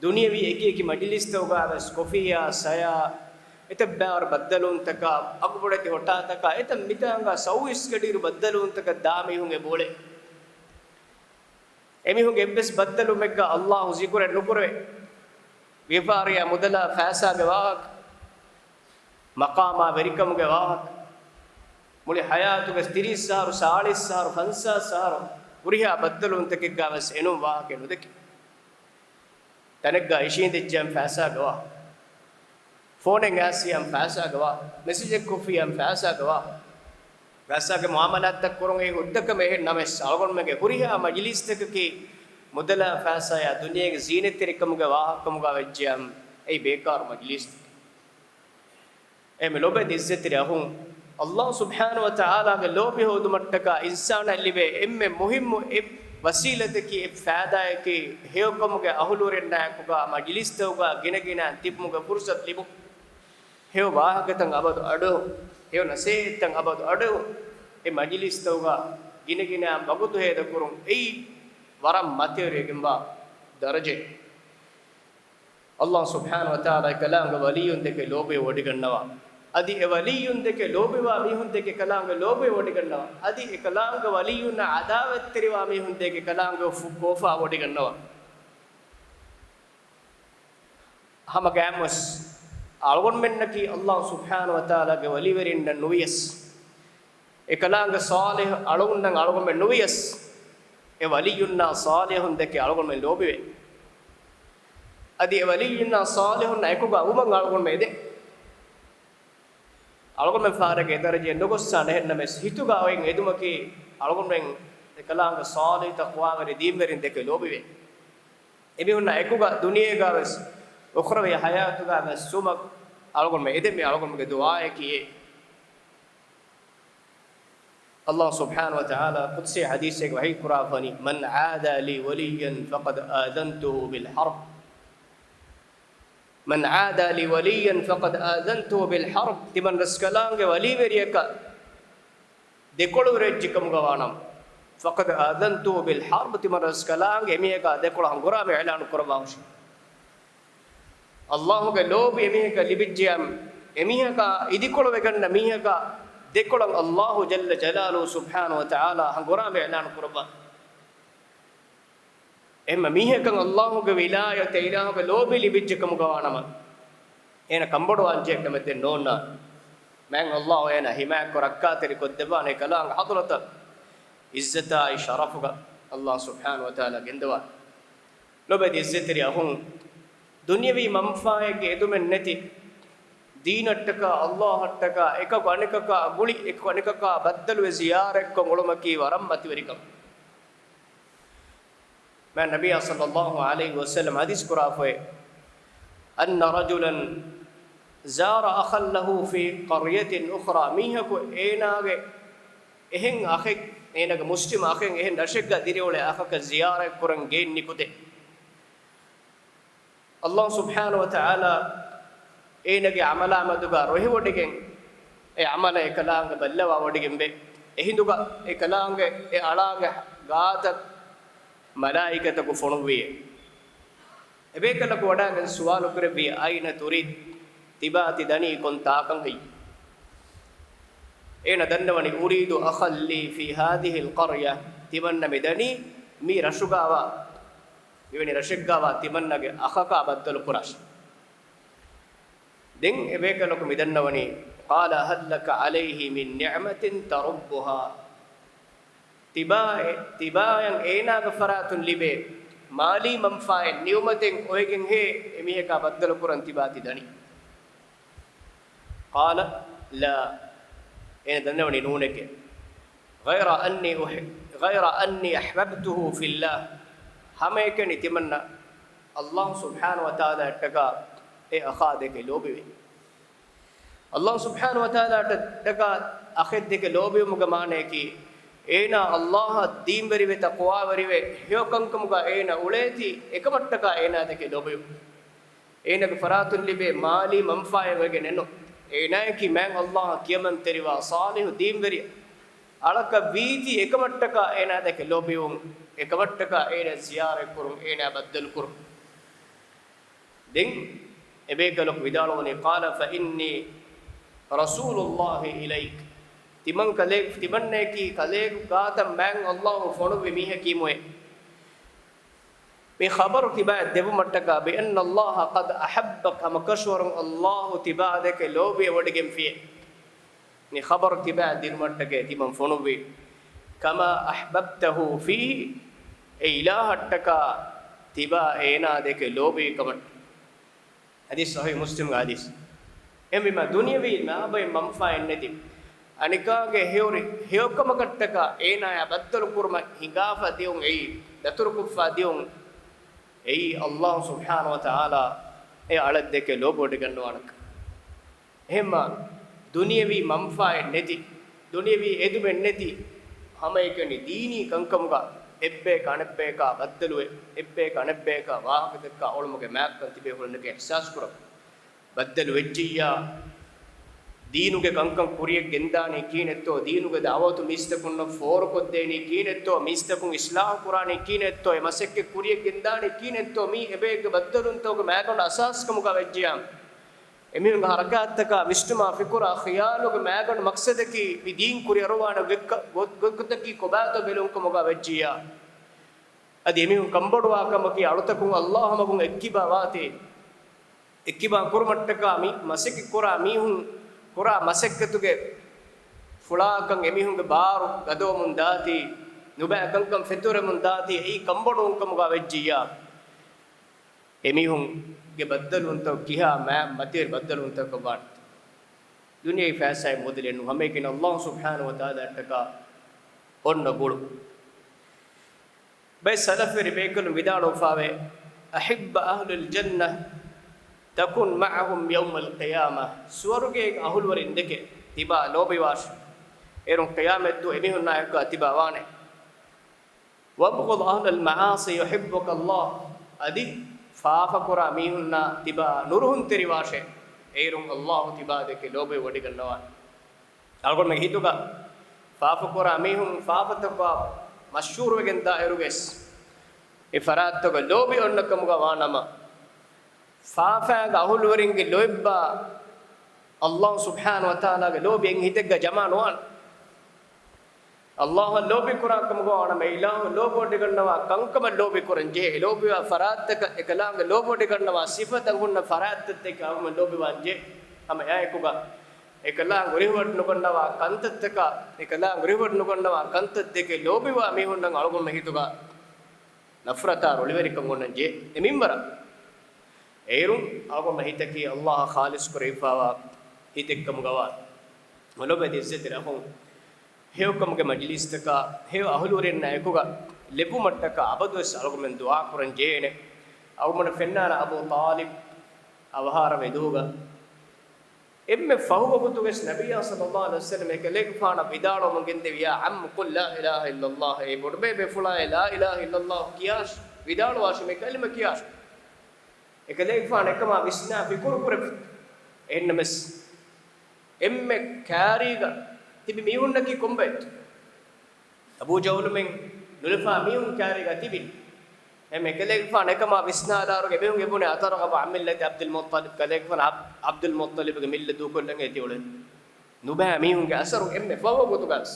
ދުނިޔަވީ އެކި އެކި މަޖިލީސްތަކުގަ ވެސް ކޮފީއާ، ސަޔާ، އެތައް ބައިވަރު ބައްދަލުވުންތަކާ، އަގުބޮޑެތި ހޮޓާތަކާ، އެތައް މިތާނގާ ސައުވީސް ގަޑިއިރު ބައްދަލުވުންތަކަށް ދާ މީހުން އެބައުޅޭ. އެމީހުންގެ އެއްވެސް ބައްދަލުވުމެއްގަ އައްލާހު ޒިކުރެއް ނުކުރެވޭ. ވިޔަފާރިއާ މުދަލާ ފައިސާގެ ވާހަކަ، މަޤާމާ ވެރިކަމުގެ ވާހަކަ، މުޅި ޙަޔާތުގެ ތިރީސް އަހަރު، ސާޅީސް އަހަރު، ފަންސާސް އަހަރު ހުރިހާ ބައްދަލުވުންތަކެއްގަ ވެސް އެނޫން ވާހަކައެއް ނުދެކެ. ތަނެއްގަ އިށީނދެއްޖެއަން ފައިސާގަ ވާ. ފޯނެއް އައިސްއިއްޔާ ފައިސާގަ ވާ. މެސެޖެއް ކޮށްފިއްޔާ ފައިސާގަ ވާ. ފައިސާގެ މުއާމަލާތްތައް ކުރުން އެއީ ހުއްދަކަމެއް. އެހެން ނަމަވެސް، އަޅުގަނޑުމެންގެ ހުރިހާ މަޖިލީސްތަކަކީ މުދަލާ ފައިސާޔާ ދުނިޔޭގެ ޒީނަތްތެރިކަމުގެ ވާހަކަކަމުގަ ވެއްޖެއަން އެއީ ބޭކާރު މަޖިލީސްތަކެއް. އެމެ ލޮބެތި އިއްޒަތްތެރި އަޚުން، އައްލާހު ސުބްޙާނަހު ވަ ތަޢާލާގެ ލޯބި ހޯދުމަށްޓަކާ އިންސާނަށް ލިބޭ އެންމެ މުހިއްމު އެއް ވަސީލަތަކީ، އެއް ފައިދާއަކީ، ހެޔޮކަމުގެ އަހުލުވެރިންނާއެކުގަ މަޖިލީސްތަކުގަ ގިނަގިނައިން ތިބުމުގެ ފުރުޞަތު ލިބުން. ހެޔޮ ވާހަކަތައް އަބަދު އަޑުއެހުން، ހެޔޮ ނަސޭހަތްތައް އަބަދު އަޑުއެހުން، އެ މަޖިލީސްތަކުގަ ގިނަގިނައިން ވަގުތު ހޭދަކުރުން، އެއީ ވަރަށް މަތިވެރިވެގެންވާ ދަރަޖައެއް. އައްލާހު ސުބްޙާނަހު ވަ ތަޢާލާ އެކަލާނގެ ވަލިއްޔުންދެކެ ލޯބިވެވޮޑިގަންނަވާ. އަދި އެ ވަލިއްޔުންދެކެ ލޯބިވާ މީހުންދެކެ އެކަލާނގެ ލޯބިވެވޮޑިގަންނަވާ. އަދި އެކަލާނގެ ވަލިއްޔުންނާ ޢަދާވަތްތެރިވާ މީހުންދެކެ އެކަލާނގެ އުފު ކޯފާވޮޑިގަންނަވާ. ހަމަ ގާމުވެސް އަޅުގަނޑުމެންނަކީ އައްލާހު ސުބްޙާނަހު ވަ ތަޢާލާގެ ވަލީވެރިންނަށް ނުވިޔަސް، އެކަލާނގެ ޞާލިޙު އަޅުންނަށް އަޅުގަނޑުމެން ނުވިޔަސް، އެ ވަލިއްޔުންނާ ޞާލިޙުންދެކެ އަޅުގަނޑުމެން ލޯބިވޭ. އަދި އެ ވަލިއްޔުންނާ ޞާލިޙުންނާ އެކުގަ ވުމަށް އަޅުގަނޑުމެން އެދޭ. އަޅުގަނޑުމެން ފާރެއްގެ ދަރަޖައެއް ނުގޮއްސާނެ. އެހެންނަމަވެސް، ހިތުގަ އޮތް އެދުމަކީ އަޅުގަނޑުމެން އެކަލާނގެ ޞާލިޙު ތަޤްވާވެރި ދީންވެރިންދެކެ ލޯބިވޭ. އެމީހުންނާ އެކުގަ ދުނިޔޭގަވެސް އުޚްރަވީ ޙަޔާތުގަވެސް ވުމަށް އަޅުގަނޑުމެން އެދެން މީ އަޅުގަނޑުމެންގެ ދުޢާއަކީ އެ. އައްލާހު ސުބްޙާނަހު ވަ ތަޢާލާ ޤުދުސީ ޙަދީޘެއްގަ ވަޙީ ކުރާފަނީ، "من عادى لي وليا فقد آذنته بالحرب." "من عادى لي وليا فقد آذنته بالحرب." ތިމަން ރަސްކަލާނގެ ވަލީވެރިޔަކަށް ދެކޮޅުވެރިވެއްޖެ ކަމުގަ ވާނަމަ، "فقد آذنته بالحرب." ތިމަން ރަސްކަލާނގެ އެމީހަކާ ދެކޮޅަށް ހަނގުރާމަ އިޢުލާނު ކުރައްވާހުށި. އައްލާހުގެ ލޯބި އެމީހަކަށް ލިބިއްޖެއަމް، އެމީހަކާ އިދިކޮޅުވެގަންނަ މީހަކާ ދެކޮޅަށް އައްލާހު ޖައްލަ ޖަލާލުހު ސުބްޙާނަހު ވަ ތަޢާލާ ހަނގުރާމަ އިޢުލާނު ކުރައްވާ. އެހެންމަ މީހަކަށް އައްލާހުގެ ވިލާޔަތެއް، އިލާހުގެ ލޯބި ލިބިއްޖެ ކަމުގަ ވާނަމަ، އޭނަ ކަންބޮޑުވާންޖެހޭ ކަމެއް ދެން ނޯންނާނެ. މާތް އައްލާހު އޭނަ ހިމާޔަތްކޮށް ރައްކާތެރިކޮށްދެއްވާނެ، ކަލާނގެ ޙަޟްރަތަށް އިއްޒަތާއި ޝަރަފުގަ އައްލާހު ސުބްޙާނަހު ވަ ތަޢާލާ ގެންދަވާނެ. ލޮބެތި އިއްޒަތްތެރި އަޚުން، ދުނިޔަވީ މަންފާއެއްގެ އެދުމެއް ނެތި، ދީނަށްޓަކާ، އައްލާހަށްޓަކާ، އެކަކު އަނެކަކާ ގުޅި، އެކަކު އަނެކަކާ ބައްދަލުވެ ޒިޔާރަތްކޮށް އުޅުމަކީ ވަރަށް މަތިވެރިކަމެއް. މާތް ނަބިއްޔާ ޞައްލައްލާހު ޢަލައިހި ވަސައްލަމަ ޙަދީޘް ކުރާފައި، أن رجلا زار أخا له في قرية أخرى، މީހަކު އޭނާގެ އެހެން އަޚެއް، އޭނާގެ މުސްލިމް އަޚެއް އެހެން ރަށެއްގަ ދިރިއުޅޭ އަޚަކަށް ޒިޔާރަތްކުރަން ގެއިން ނިކުތޭ. އައްލާހު ސުބްޙާނަހު ވަ ތަޢާލާ އޭނަގެ ޢަމަލާ މެދުގަ ރުހިވޮޑިގެން، އެ ޢަމަލަށް އެކަލާނގެ ބައްލަވާވޮޑިގެންވޭ. އެހިނދުގަ އެކަލާނގެ އެ އަޅާގެ ގާތަށް މަލާއިކަތަކު ފޮނުއްވިއޭ. އެބޭކަލަކު ވަޑާގެން ސުވާލު ކުރެއްވި، أين تريد؟ ތިބާ ތި ދަނީ ކޮން ތާކަން ހެއްޔެވެ؟ އޭނަ ދަންނަވަނީ، أريد أخا لي في هذه القرية، ތިމަންނަ މި ދަނީ މި ރަށުގަވާ، މިވެނި ރަށެއްގަވާ ތިމަންނަގެ އަޚަކާ ބައްދަލު ކުރާށި. ދެން އެބޭކަލަކު މިދަންނަވަނީ، قال هل لك عليه من نعمة تربها؟ ތިބާ، ތިބާޔަށް އޭނާގެ ފަރާތުން ލިބޭ މާލީ މަންފާއެއް، ނިޢުމަތެއް އޮވެގެންހޭ އެމީހަކާ ބައްދަލުކުރަން ތިބާ ތި ދަނީ؟ قال لا، އޭނަ ދަންނަވަނީ ނޫނެކޭ. غير أني أح-، غير أني أحببته في الله، ހަމައެކަނި ތިމަންނަ އައްލާހު ސުބްޙާނަހު ވަ ތަޢާލާއަށްޓަކާ އެ އަޚާ ދެކެ ލޯބިވޭ. އައްލާހު ސުބްޙާނަހު ވަ ތަޢާލާއަށްޓަކާ އަޚެއް ދެކެ ލޯބިވުމުގެ މާނަޔަކީ، އޭނާ އައްލާހަށް ދީންވެރިވެ، ތަޤްވާވެރިވެ، ހެޔޮކަންކަމުގަ އޭނާ އުޅޭތީ، އެކަމަށްޓަކާ އޭނާ ދެކެ ލޯބިވުން. އޭނާގެ ފަރާތުން ލިބޭ މާލީ މަންފާއެއް އޮވެގެނެއްނު. އޭނާއަކީ މާތް ﷲ އަށް ކިޔަމަންތެރިވާ ޞާލިޙު ދީންވެރި އަޅަކަށް ވީތީ، އެކަމަށްޓަކާ އޭނާ ދެކެ ލޯބިވުން، އެކަމަށްޓަކާ އޭނާ ޒިޔާރަތްކުރުން، އޭނާ ބައްދަލުކުރުން. ދެން އެބޭކަލަކު ވިދާޅުވަނީ، قال فإني رسول الله إليك. ތިމަން ކަލޭ-، ތިމަންނައަކީ ކަލޭގެ ގާތަށް މާތް ﷲ ފޮނުއްވި މީހަކީމުއޭ. މި ޚަބަރު ތިބާއަށް ދެވުމަށްޓަކާ، بأن الله قد أحبك، ހަމަކަށަވަރުން ﷲ ތިބާ ދެކެ ލޯބިވެވޮޑިގެންފިއޭ. މި ޚަބަރު ތިބާއަށް ދިނުމަށްޓަކައި ތިމަން ފޮނުއްވީ، كما أحببته فيه، އެ އިލާހަށްޓަކާ ތިބާ އޭނާ ދެކެ ލޯބިވި ކަމަށް. ޙަދީޘް ޞަޙީޙު މުސްލިމްގެ ޙަދީޘް. އެހެންވީމާ، ދުނިޔަވީ ނާބައިން މަންފާއެއް ނެތި، އަނެކާގެ ހެޔޮރި-، ހެޔޮކަމަކަށްޓަކާ އޭނާޔާ ބައްދަލުކުރުމަށް ހިނގާފަ ދިޔުން އެއީ، ދަތުރުކޮށްފަ ދިޔުން އެއީ، ﷲ ސުބްޙާނަހޫ ވަތަޢާލާ އެ އަޅަށްދެކެ ލޯބިވޮޑިގަންނަވާނެކަން. އެހެންމާ، ދުނިޔަވީ މަންފާއެއް ނެތި، ދުނިޔަވީ އެދުމެއް ނެތި، ހަމައެކަނި ދީނީ ކަންކަމުގަ އެއްބަޔަކަށް އަނެއްބަޔަކާ ބައްދަލުވެ، އެއްބަޔަކަށް އަނެއްބަޔަކާ ވާހަކަދައްކާ އޮޅުމުގެ މާތްކަން ތިބޭފުޅުންނަކީ އިޙްސާސްކުރަން. ބައްދަލު ވެއްޖިއްޔާ، ދީނުގެ ކަންކަން ކުރިޔަށް ގެންދާނީ ކިހިނެއްތޯ، ދީނުގެ ދަޢުވަތު މީސްތަކުންނަށް ފޯރުކޮށްދޭނީ ކިހިނެއްތޯ، މީސްތަކުން އިޞްލާޙު ކުރާނީ ކިހިނެއްތޯ، އެ މަސައްކަތް ކުރިޔަށް ގެންދާނީ ކިހިނެއްތޯ، މީ އެބައެއްގެ ބައްދަލުވުންތަކުގެ މާގަނޑު އަސާސްކަމުގަ ވެއްޖިޔާ، އެމީހުންގެ ހަރަކާތްތަކާ ވިސްނުމާ ފިކުރާ ޚިޔާލުގެ މާގަނޑު މަޤްޞަދަކީ މި ދީން ކުރިއަރުވާނެ ގޮތް-، ގޮތް-، ގޮތްގޮތަކީ ކޮބާތޯ ބެލުންކަމުގަ ވެއްޖިއްޔާ، އަދި އެމީހުން ކަންބޮޑުވާ ކަމަކީ އަޅުތަކުން ﷲ މަގުން އެއްކިބާ ވާތީ، އެއްކިބާ ކުރުމަށްޓަކާ މި މަސައްކަތް ކުރާ މީހުން ކުރާ މަސައްކަތުގެ ފުޅާކަން އެމީހުންގެ ބާރު ގަދަވަމުން ދާތީ، ނުބައި ކަންކަން ފެތުރެމުން ދާތީ، އެއީ ކަންބޮޑުވުންކަމުގަ ވެއްޖިއްޔާ، އެމީހުންގެ ބައްދަލުވުންތައް ކިހާ މާ-، މަތިވެރި ބައްދަލުވުންތަކަށް ވާނެ؟ ދުނިޔެ ފައިސާއެއް މުދަލެއް ނޫން، ހަމައެކަނި ﷲ ސުބްޙާނަހޫ ވަތަޢާލާއަށްޓަކާ އޮންނަ ގުޅުން. ބައެއް ސަލަފްވެރި ބޭކަލުން ވިދާޅުވެފާވޭ، أحب أهل الجنة تكن معهم يوم القيامة، ސުވަރުގޭގެ އަހުލުވެރިން ދެކެ ތިބާ ލޯބިވާށި، އޭރުން ޤިޔާމަތްދުވަހު އެމީހުންނާއެކު ތިބާ ވާނެ. وابغض أهل المعاصي يحبك الله، އަދި ފާފަކުރާ މީހުންނާ ތިބާ ނުރުހުންތެރިވާށޭ، އޭރުން ﷲ ތިބާ ދެކެ ލޯބިވެވޮޑިގަންނަވާނެ. އަޅުގަނޑުމެން ހިތުގަ ފާފަކުރާ މީހުން ފާފަތަކާ މަޝްހޫރުވެގެން ދާއިރުވެސް، އެ ފަރާތްތަކަށް ލޯބި އޮންނަ ކަމުގަ ވާނަމަ، ފާފާގެ އަހުލުވެރިންގެ ލޯތްބާ ﷲ ސުބްޙާނަހޫ ވަތަޢާލާގެ ލޯބި އެއް ހިތެއްގަ ޖަމާ ނުވާނެ. ﷲ އަށް ލޯބި ކުރާ ކަމުގަ ވާނަމަ، އިލާހު ލޯބިވޮޑިގަންނަވާ ކަންކަމަށް ލޯބި ކުރަން ޖެހޭ. އެ ލޯބިވާ ފަރާތްތަކަށް އެކަލާނގެ ލޯބިވޮޑިގަންނަވާ ސިފަތައް ހުންނަ ފަރާތްތައް ދެކެ އަޅުގަނޑު ލޯބިވާން ޖެހޭ. ހަމަ އެއާއެކުގަ އެކަލާނގެ ރިހިވަޑު ނުގަންނަވާ ކަންތައްތަކާ، އެކަލާނގެ ރިހިވަޑު ނުގަންނަވާ ކަންތައް ދެކެ ލޯބިވާ މީހުންނަށް އަޅުގަނޑު ހިތުގަ ނަފްރަތާ ރޮޅިވެރިކަން އޮންނަން ޖެހޭ. އެ މިންވަރަށް އޭރުން އަޅުގަނޑު ހިތަކީ ﷲ އަށް ޚާލިޞް ކުރެވިފާވާ ހިތެއްކަމުގަ ވާނެ. ލޮބުވެތި ޢިއްޒަތްތެރި އަޚުން، ހެޔޮކަމުގެ މަޖިލީސްތަކާ ހެޔޮ އަހުލުވެރިންނާ އެކުގަ ލެއްވުމަށްޓަކާ އަބަދުވެސް އަޅުގަނޑުމެން ދުޢާ ކުރަން ޖެހޭނެ. އަޅުގަނޑު ފެންނާނެ އަބޫ ޠާލިބް އަވަހާރަވެ ދުވަހުގަ އެންމެ ފަހު ވަގުތުގަސް ނަބިއްޔާ ޞައްލައްލާހު ޢަލައިހި ވަސައްލަމް އެކަލޭގެފާނަށް ވިދާޅުވަމުން ގެންދެވިޔާ، عم قل لا إله إلا الله، އޭ ބޮޑުބޭބެ ފުޅާ، އޭ لا إله إلا الله ކިޔާށި، ވިދާޅުވާށި، މި ކަލިމަ ކިޔާށި. އެކަލޭގެފާނު އެކަމާ ވިސްނާ ފިކުރު ކުރެއްވި. އެހެންނަމަސް، އެންމެ ކާރީގަ ތިބި މީހުންނަކީ ކޮންބައެއްތޯ؟ އަބޫ ޖަހުލުމެން ނުލަފާ މީހުން ކާރީގަ ތިބި. އެހެން އެކަލޭގެފާނު އެކަމާ ވިސްނާލާރު އެމީހުން އެބުނެ، أترغب عن ملة عبد المطلب، ކަލޭގެފާނު ޢަބް-، ޢަބްދުލް މުއްޠަލިބުގެ މިއްލަތު ދޫކޮށްލަން އޭތި އުޅެން. ނުބައި މީހުންގެ އަސަރު އެންމެ ފަހު ވަގުތުގަސް.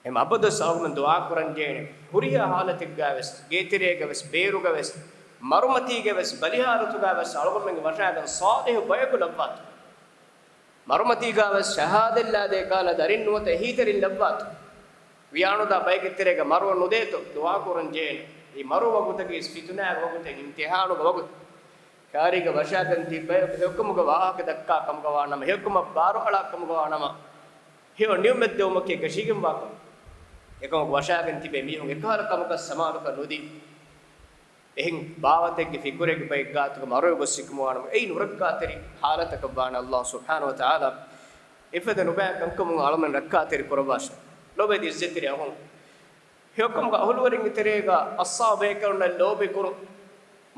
އެހެން އަބަދުވެސް އަޅުގަނޑު ދުޢާ ކުރަން ޖެހޭނެ. ހުރިހާ ހާލަތެއްގަވެސް، ގޭތެރޭގަވެސް، ބޭރުގަވެސް، މަރުމަތީގަވެސް، ބަލިހާލަތުގަވެސް އަޅުގަނޑުމެންގެ ވަށާގަން ޞާލިޙު ބަޔަކު ލައްވާތި. މަރުމަތީގަވެސް ޝަހާދަތް ލާދޭ ކަހަލަ ދަރިން ނުވަތަ އެހީތެރިން ލައްވާތި. ވިޔާނުދާ ބައެއްގެ ތެރޭގަ މަރުވަން ނުދޭތޯ ދުޢާ ކުރަން ޖެހޭނެ. އެ މަރު ވަގުތަކީ ފިތުނާގެ ވަގުތެއް، އިމްތިޙާނުގެ ވަގުތެއް. ކާރީގަ ވަށާގަން ތިބި ބަޔަކު ހެޔޮކަމުގެ ވާހަކަ ދައްކާ ކަމުގަ ވާނަމަ، ހެޔޮކަމަށް ބާރުއަޅާ ކަމުގަ ވާނަމަ، ހެޔޮ ނިޢުމަތް ދެވުމަކީ އެކަށީގެންވާކަމެއް. އެކަމަކު ވަށާގެން ތިބޭ މީހުން އެކަހަލަ ކަމަކަށް ސަމާލުކަން ނުދީ. އެހެން ބާވަތެއްގެ ފިކުރެއްގެ ބައެއް ގާތުގަ މަރުވެ ގޮސް ސިކުމުވާނަމަ، އެއީ ނުރައްކާތެރި ހާލަތަކަށް ވާނެ. ﷲ ސުބްޙާނަހޫ ވަތަޢާލާ އެފަދަ ނުބައި ކަންކަމުން އަޅުމެން ރައްކާތެރި ކުރައްވާށި. ލޮބުވެތި ޢިއްޒަތްތެރި އަޚުން، ހެޔޮކަމުގެ އަހުލުވެރިންގެ ތެރޭގަ އައްސާ ބޭކަލުންނަށް ލޯބި ކުރުން.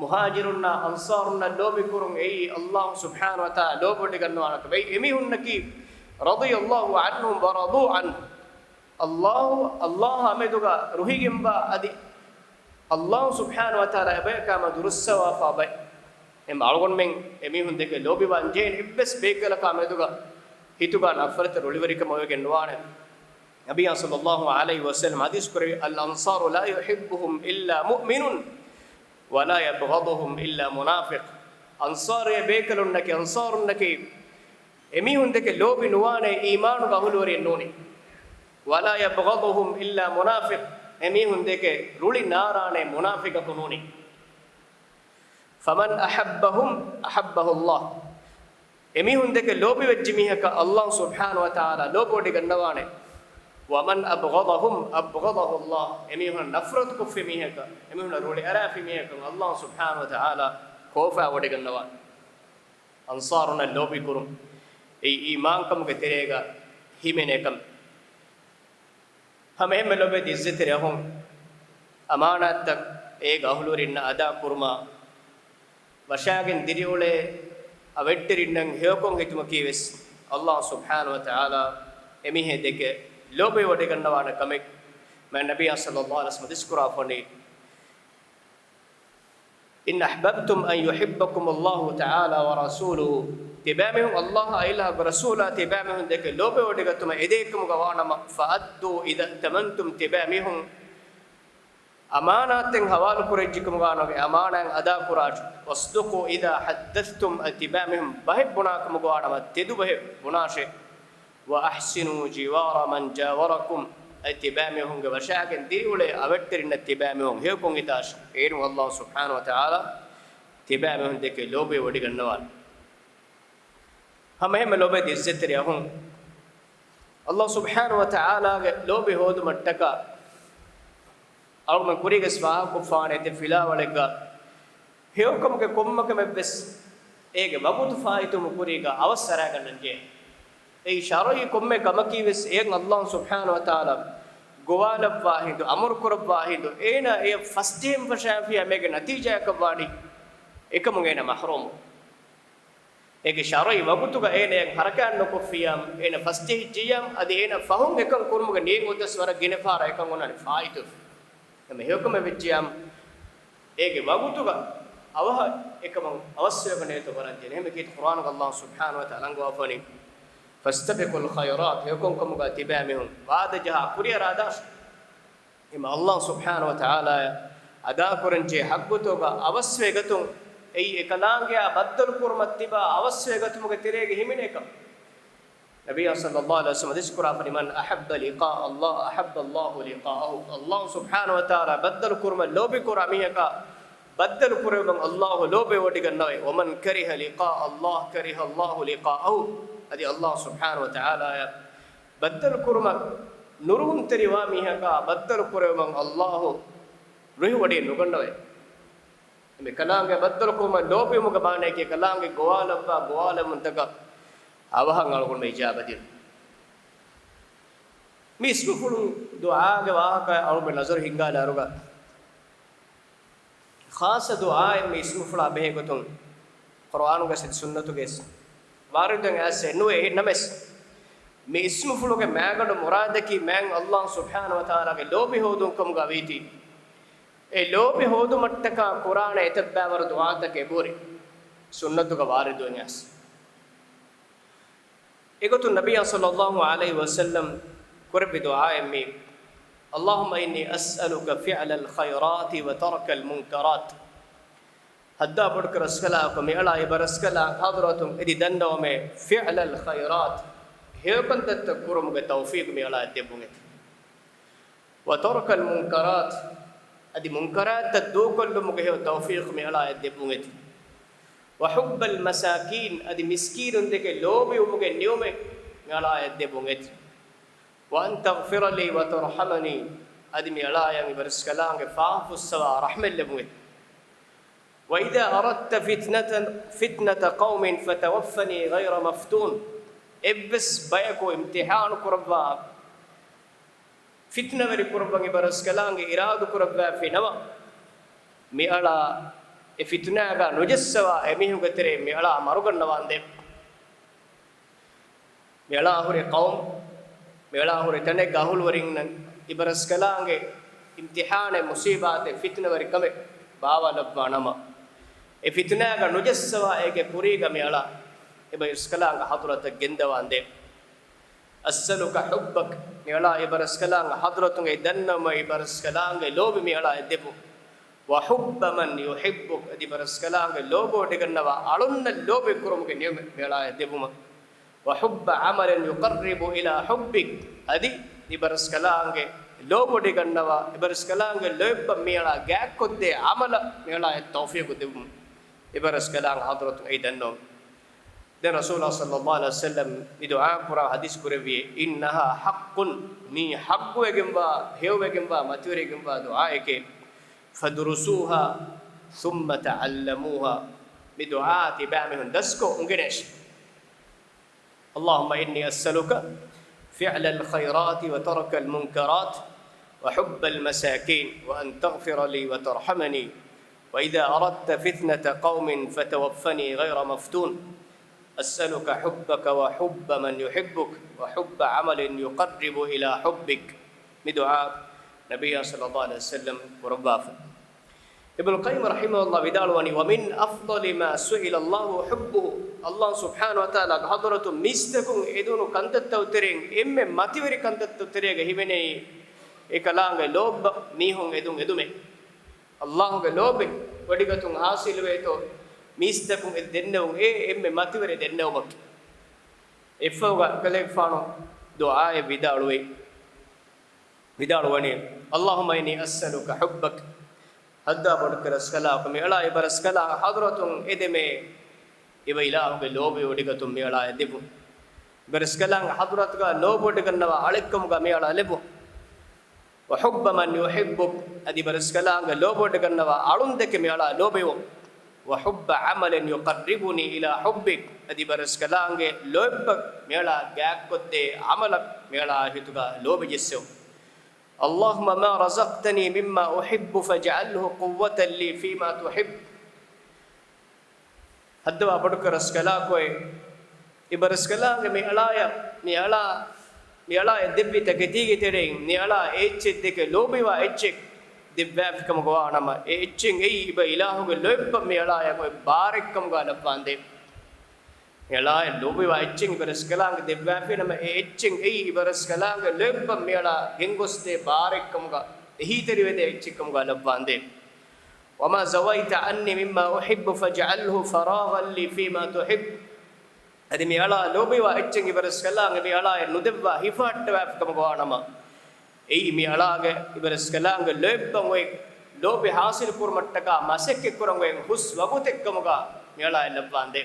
މުހާޖިރުންނާ އަންޞާރުންނަށް ލޯބިކުރުން އެއީ ﷲ ސުބްޙާނަހޫ ވަތަޢާލާ ލޯބިވެޑިގަންނަވާނެ ކަމެއް. އެމީހުންނަކީ رضي الله عنهم ورضوا عنه، ﷲ، ﷲ އާ މެދުގަ ރުހިގެންވާ އަދި ﷲ ސުބްޙާނަހޫ ވަތަޢާލާ އެބަޔަކާމެދު ރުއްސަވާފާ ބައެއް. އެމަ އަޅުގަނޑުމެން އެމީހުން ދެކެ ލޯބިވާން ޖެހޭނެ އެއްވެސް ބޭކަލަކާ މެދުގަ ހިތުގަ ނަފްރަތެއް ރުޅިވެރިކަމެއް އޮވެގެން ނުވާނެ. ނަބިއްޔާ ޞައްލައްލާހު ޢަލައިހި ވަސައްލަމަ ޙަދީޘް ކުރެއްވި، الأنصار لا يحبهم إلا مؤمن ولا يبغضهم إلا منافق. އަންޞާރީ ބޭކަލުންނަކީ، އަންޞާރުންނަކީ، އެމީހުން ދެކެ ލޯބި ނުވާނެ އީމާނުގެ އަހުލުވެރިން ނޫނީ. ولا يبغضهم إلا منافق، އެމީހުން ދެކެ ރުޅި ނާރާނެ މުނާފިޤަކު ނޫނީ. فمن أحبهم أحبه الله، އެމީހުން ދެކެ ލޯބިވެއްޖެ މީހަކަށް ﷲ ސުބްޙާނަހޫ ވަތަޢާލާ ލޯބިވެޑިގަންނަވާނެ. ومن أبغضهم أبغضه الله، އެމީހުން ނަފްރަތުކޮށްފި މީހަކަށް، އެމީހުން ރުޅިއަރާފި މީހަކަށް ﷲ ސުބްޙާނަހޫ ވަތަޢާލާ ކޯފާވެޑިގަންނަވާނެ. އަންޞާރުންނަށް ލޯބިކުރުން އެއީ އީމާންކަމުގެ ތެރޭގަ ހިމެނޭ ކަމެއް. ހަމައެހެންމެ ލޮބުވެތި ޢިއްޒަތްތެރި އަޚުން، އަމާނާތްތައް އޭގެ އަހުލުވެރިންނަށް އަދާކުރުމާ، ވަށާގެން ދިރިއުޅޭ އަވަށްޓެރިންނަށް ހެޔޮކޮށް ހިތުމަކީވެސް ﷲ ސުބްޙާނަހޫ ވަތަޢާލާ އެމީހެއް ދެކެ ލޯބިވެޑިގަންނަވާނެ ކަމެއް. މާތް ނަބިއްޔާ ޞައްލައްލާހު ޢަލައިހި ވަސައްލަމަ ޙަދީޘް ކުރާފަ ވަނީ، إن أحببتم أن يحبكم الله تعالى ورسوله، ތިބާމީހުން ﷲ އާ އެއިލާހުގެ ރަސޫލާ ތިބާމީހުން ދެކެ ލޯބިވެޑިގަތުމަށް އެދޭކަމުގަ ވާނަމަ، فأدوا إذا ائتمنتم، ތިބާމީހުން އަމާނާތެއް ހަވާލުކުރެއްވިކަމުގަ ވާނަމަ އަމާނާތް އަދާކުރާށި. واصدقوا إذا حدثتم، އަދި ތިބާމީހުން ބަހެއް ބުނާކަމުގަ ވާނަމަ ތެދު ބަހެއް ބުނާށޭ. وأحسنوا جوار من جاوركم، އަދި ތިބާމީހުންގެ ވަށާގެން ދިރިއުޅޭ އަވަށްޓެރިންނަށް ތިބާމީހުން ހެޔޮކޮށް ހިތާށި. އޭރުން ﷲ ސުބްޙާނަހޫ ވަތަޢާލާ ތިބާމީހުން ދެކެ ލޯބިވެޑިގަންނަވާނެ. ހަމައެހެންމެ ލޮބުވެތި ޢިއްޒަތްތެރި އަޚުން، ﷲ ސުބްޙާނަހޫ ވަތަޢާލާގެ ލޯބި ހޯދުމަށްޓަކާ އަޅުގަނޑު ކުރީގަސް ފާހަގަކޮށްފާނެ އެތައް ފިލާވަޅެއްގަ، ހެޔޮކަމުގެ ކޮންމެ ކަމެއްވެސް އޭގެ ވަގުތު ފާއިތުވުމުގެ ކުރީގަ އަވަސް އަރާގަންނަން ޖެހޭ. އެއީ ޝަރުޢީ ކޮންމެ ކަމަކީވެސް އެޔަށް ﷲ ސުބްޙާނަހޫ ވަތަޢާލާ ގޮވާލައްވާ ހިނދު، އަމުރު ކުރައްވާ ހިނދު، އޭނާ އެޔަށް ފަސްޖެހުން ފަށާފިޔާ މީގެ ނަތީޖާއަކަށް ވާނީ އެކަމުން އޭނާ މަޙްރޫމު. އޭގެ ޝަރުޢީ ވަގުތުގަ އޭނަ އެޔަށް ހަރަކާތް ނުކޮށްފިޔާ، އޭނަ ފަސްޖެހިއްޖިއްޔާ، އަދި އޭނަ ފަހުން އެކަން ކުރުމުގެ ނިޔަތް އޮތަސް ވަރަށް ގިނަ ފަހަރަށް އެކަން އޮންނާނީ ފާއިތުވެފަ. އެމެ ހެޔޮކަމެއް ވެއްޖިއްޔާ، އޭގެ ވަގުތުގަ އަވަހަށް އެކަމަށް އަވަސްވެގަނޭތޯ ވަރަށް ޖެހޭ. އެހެންވެ ކީރިތި ޤުރްއާނުގަ ﷲ ސުބްޙާނަހޫ ވަތަޢާލާ އަންގަވާފަވަނީ، فاستبقوا الخيرات، ހެޔޮކޮންކަމުގަ ތިބާމީހުން ވާދަ ޖަހާ ކުރިއަރާދާށޭ. އެމަ ﷲ ސުބްޙާނަހޫ ވަތަޢާލާއަށް އަދާކުރަންޖެހޭ ޙައްޤުތަކުގަ އަވަސްވެގަތުން، އެއީ އެކަލާނގެއާ ބައްދަލުކުރުމަށް ތިބާ އަވަސްވެގަތުމުގެ ތެރޭގަ ހިމެނޭ ކަމެއް. ނަބިއްޔާ ޞައްލައްލާހު ޢަލައިހި ވަސައްލަމަ ޙަދީޘް ކުރާފަ ވަނީ، من أحب لقاء الله أحبه الله لقاءه، ﷲ ސުބްޙާނަހޫ ވަތަޢާލާ ބައްދަލުކުރުމަށް ލޯބިކުރާ މީހަކާ ބައްދަލު ކުރެވުމަށް ﷲ ލޯބިވެޑިގަންނަވައި. ومن كره لقاء الله كره الله لقاءه، އަދި ﷲ ސުބްޙާނަހޫ ވަތަޢާލާއަށް ބައްދަލު ކުރުމަށް ނުރުހުންތެރިވާ މީހަކާ ބައްދަލު ކުރެވުމަށް ﷲ ރުހިވޮޑިއެއް ނުގަންނަވައި. އެމެ ކަލާނގެ ބައްދަލުކުރުމަށް ލޯބިވުމުގެ މާނައަކީ ކަލާނގެ ގޮވާލައްވާ ގޮވާލަމުންތަކަށް އަވަހަށް އަޅުގަނޑުމެން އިޖާބަ ދިނުން. މި އިސްމުފުޅުން ދުޢާގެ ވާހަކަ އަޅުގަނޑު ނަޒަރު ހިންގާލާ އިރުގަ، ޚާއްޞަ ދުޢާއެއް މި އިސްމުފުޅާ ބެހޭ ގޮތުން ޤުރުއާނުގައި ސުންނަތުގައި ވާރިދުވެ އައިސް ނުވޭ. ނަމަވެސް، މި އިސްމުފުޅުގެ މާގަނޑު މުރާދަކީ މާތް ﷲ ސުބްޙާނަހޫ ވަތަޢާލާގެ ލޯބި ހޯދުން ކަމުގަ ވީތީ، އެ ލޯބި ހޯދުމަށްޓަކާ ކުރާނެ އެތައްބައިވަރު ދުޢާތަކެއް އެބަހުރި ސުންނަތުގަ ވާރިދުވެ އައިސް. އެގޮތުން ނަބިއްޔާ ޞައްލައްލާހު ޢަލައިހި ވަސައްލަމް ކުރެއްވި ދުޢާއެއް މީ، اللهم إني أسألك فعل الخيرات وترك المنكرات. ހައްދާ ބޮޑުކުރެއްވި ރަސްކަލާކޮ، މިއަޅާ އެބަ ރަސްކަލާ ޙަޟްރަތުން އެދި ދަންނަވަމޭ، فعل الخيرات، ހެޔޮކަންތައްތައް ކުރުމުގެ ތައުފީޤު މިއަޅާއަށް ދެއްވުން އެތި. وترك المنكرات، އަދި މުންކަރާތްތައް ދޫކޮށްލުމުގެ ހެޔޮ ތައުފީޤު މިއަޅާއަށް ދެއްވުން އެތި. وحب المساكين، އަދި މިސްކީނުން ދެކެ ލޯބިވުމުގެ ނިޢުމަތް މިއަޅާއަށް ދެއްވުން އެތި. وأن تغفر لي وترحمني، އަދި މިއަޅާއަށް އެބަ ރަސްކަލާނގެ ފާފަ ފުއްސަވާ ރަޙްމަތް ލެއްވުން އެތި. وإذا أردت فتنة، فتنة قوم فتوفني غير مفتون، އެއްވެސް ބަޔަކު އިމްތިޙާނު ކުރައްވާ، ފިތްނަވެރި ކުރައްވަން އެބަ ރަސްކަލާނގެ އިރާދަ ކުރައްވާފި ނަމަ، މިއަޅާ އެ ފިތުނާގަ ނުޖައްސަވާ އެމީހުންގެ ތެރެއިން މިއަޅާ މަރުގަންނަވާނދޭ. މިއަޅާ ހުރި ޤައުމު، މިއަޅާ ހުރި ތަނެއްގަ އަހުލުވެރިންނަށް އިބަރަސްކަލާނގެ އިމްތިޙާނެއް، މުޞީބާތެއް، ފިތުނަވެރިކަމެއް ބާވާލައްވާ ނަމަ، އެ ފިތުނާގަ ނުޖައްސަވާ އޭގެ ކުރީގަ މިއަޅާ އިބަރަސްކަލާނގެ ޙަޟްރަތަށް ގެންދަވާނދޭ. أسألك حبك، މިއަޅާ އިބަރަސްކަލާނގެ ޙަޟްރަތުން އެ ދަންނަވަމުން އިބަރަސްކަލާނގެ ލޯބި މިއަޅާ އެ ދެއްވު. وحب من يحبك، އަދި އިބަރަސްކަލާނގެ ލޯބިވޮޑިގަންނަވާ އަޅުންނަށް ލޯބި ކުރުމުގެ ނިޢުމަތް މިއަޅާ އެ ދެއްވުމަށް. وحب عمل يقرب إلى حبك، އަދި އިބަރަސްކަލާނގެ ލޯބިވޮޑިގަންނަވާ، އިބަރަސްކަލާނގެ ލޯތްބަށް މިއަޅާ ގާތްކޮށްދޭ ޢަމަލަށް މިއަޅާ އެ ތައުފީޤު ދެއްވުމަށް. އިބަރަސްކަލާނގެ ޙަޟްރަތުން އެ ދަންނަވަމުން. ދެން ރަސޫލާ ޞައްލައްލާހު ޢަލައިހި ވަސައްލަމް މި ދުޢާ ކުރާ ޙަދީޘް ކުރެއްވިއޭ، إنها حق، މީ ޙައްޤުވެގެންވާ، ހެޔޮވެގެންވާ، މަތިވެރިވެގެންވާ ދުޢާއެކޭ. فادرسوها ثم تعلموها، މި ދުޢާ ތިބާމީހުން ދަސްކޮށް އުނގެނޭށި. اللهم إني أسألك فعل الخيرات وترك المنكرات وحب المساكين وأن تغفر لي وترحمني وإذا أردت فتنة قوم فتوفني غير مفتون. أسألك حبك وحب من يحبك وحب عمل يقرب إلى حبك. މި ދުޢާ ނަބިއްޔާ ޞައްލައްލާހު ޢަލައިހި ވަސައްލަމް ކުރައްވާފަ. އިބްނު ޤައްޔިމް ރަޙިމަހުﷲ ވިދާޅުވަނީ، ومن أفضل ما سئل الله حبه، ﷲ ސުބްޙާނަހޫ ވަތަޢާލާގެ ޙަޟްރަތުން މީސްތަކުން އެދުނު ކަންތައްތައް ތެރެއިން އެންމެ މަތިވެރި ކަންތައްތައް ތެރޭގަ ހިމެނެނީ އެކަލާނގެ ލޯތްބަށް މީހުން އެދުން އެދުމޭ. ﷲގެ ލޯބި ވޮޑިގަތުން ޙާޞިލުވޭތޯ މީސްތަކުން އެ ދެންނެވުން އެ އެންމެ މަތިވެރި ދެންނެވުމަކީ. އެއަށްފަހުގަ ކަލޭގެފާނު ދުޢާއެއް ވިދާޅުވި، ވިދާޅުވަނީ، اللهم إني أسألك حبك. ހައްދާ ބޮޑުކުރެއްވި ރަސްކަލާކޮ މިއަޅާ އިބަރަސްކަލާނގެ ޙަޟްރަތުން އެދެމޭ، އިބަ އިލާހުގެ ލޯބި ވޮޑިގަތުން މިއަޅާ އެދެވުން. އިބަރަސްކަލާނގެ ޙަޟްރަތުގަ ލޯބިވޮޑިގަންނަވާ އަޅެއްކަމުގަ މިއަޅާ ލެއްވުން. وحب من يحبك، އަދި އިބަރަސްކަލާނގެ ލޯބިވޮޑިގަންނަވާ އަޅުންދެކެ މިއަޅާ ލޯބިވުން. وحب عمل يقربني إلى حبك، އަދި އިބަރަސްކަލާނގެ ލޯތްބަށް މިއަޅާ ގާތްކޮށްދޭ ޢަމަލަށް މިއަޅާ ހިތުގަ ލޯބި ޖެއްސެވުން. اللهم ما رزقتني مما أحب فاجعله قوة لي فيما تحب. ހައްދަވާ ބޮޑުކުރެއްވި ރަސްކަލާކޮއެ، އިބަރަސްކަލާނގެ މިއަޅާޔަށް، މިއަޅާ، މިއަޅާޔަށް ދެއްވި ތަކެތީގެ ތެރެއިން، މިއަޅާ އެ އެއްޗެއް ދެކެ ލޯބިވާ އެއްޗެއް ދެއްވާފިކަމުގަ ވާނަމަ، އެ އެއްޗެއް އެއީ އިބަ އިލާހުގެ ލޯތްބަށް މިއަޅާޔަށް އޮތް ބާރެއްކަމުގަ ލައްވާނދޭ. މިއަޅާޔަށް ލޯބިވާ އެއްޗެއް އިބަރަސްކަލާނގެ ދެއްވާފިނަމަ، އެ އެއްޗެއް އެއީ އިބަރަސްކަލާނގެ ލޯތްބަށް މިއަޅާ ގެންގޮސްދޭ ބާރެއްކަމުގަ، އެހީތެރިވެދޭ އެއްޗެއްކަމުގަ ލައްވާނދޭ. وما زويت عني مما أحب فاجعله فراغا لي فيما تحب. އަދި މިއަޅާ ލޯބިވާ އެއްޗެއް އިބަރަސްކަލާނގެ މިއަޅާޔަށް ނުދެއްވާ ހިފަހައްޓަވާފިކަމުގަ ވާނަމަ، އެއީ މިއަޅާގެ އިބަރަސްކަލާނގެ ލޯތްބަށް އޮތް ލޯބި ޙާޞިލު ކުރުމަށްޓަކާ މަސައްކަތް ކުރަން އޮތް ހުސް ވަގުތެއްކަމުގަ މިއަޅާޔަށް ލައްވާނދޭ.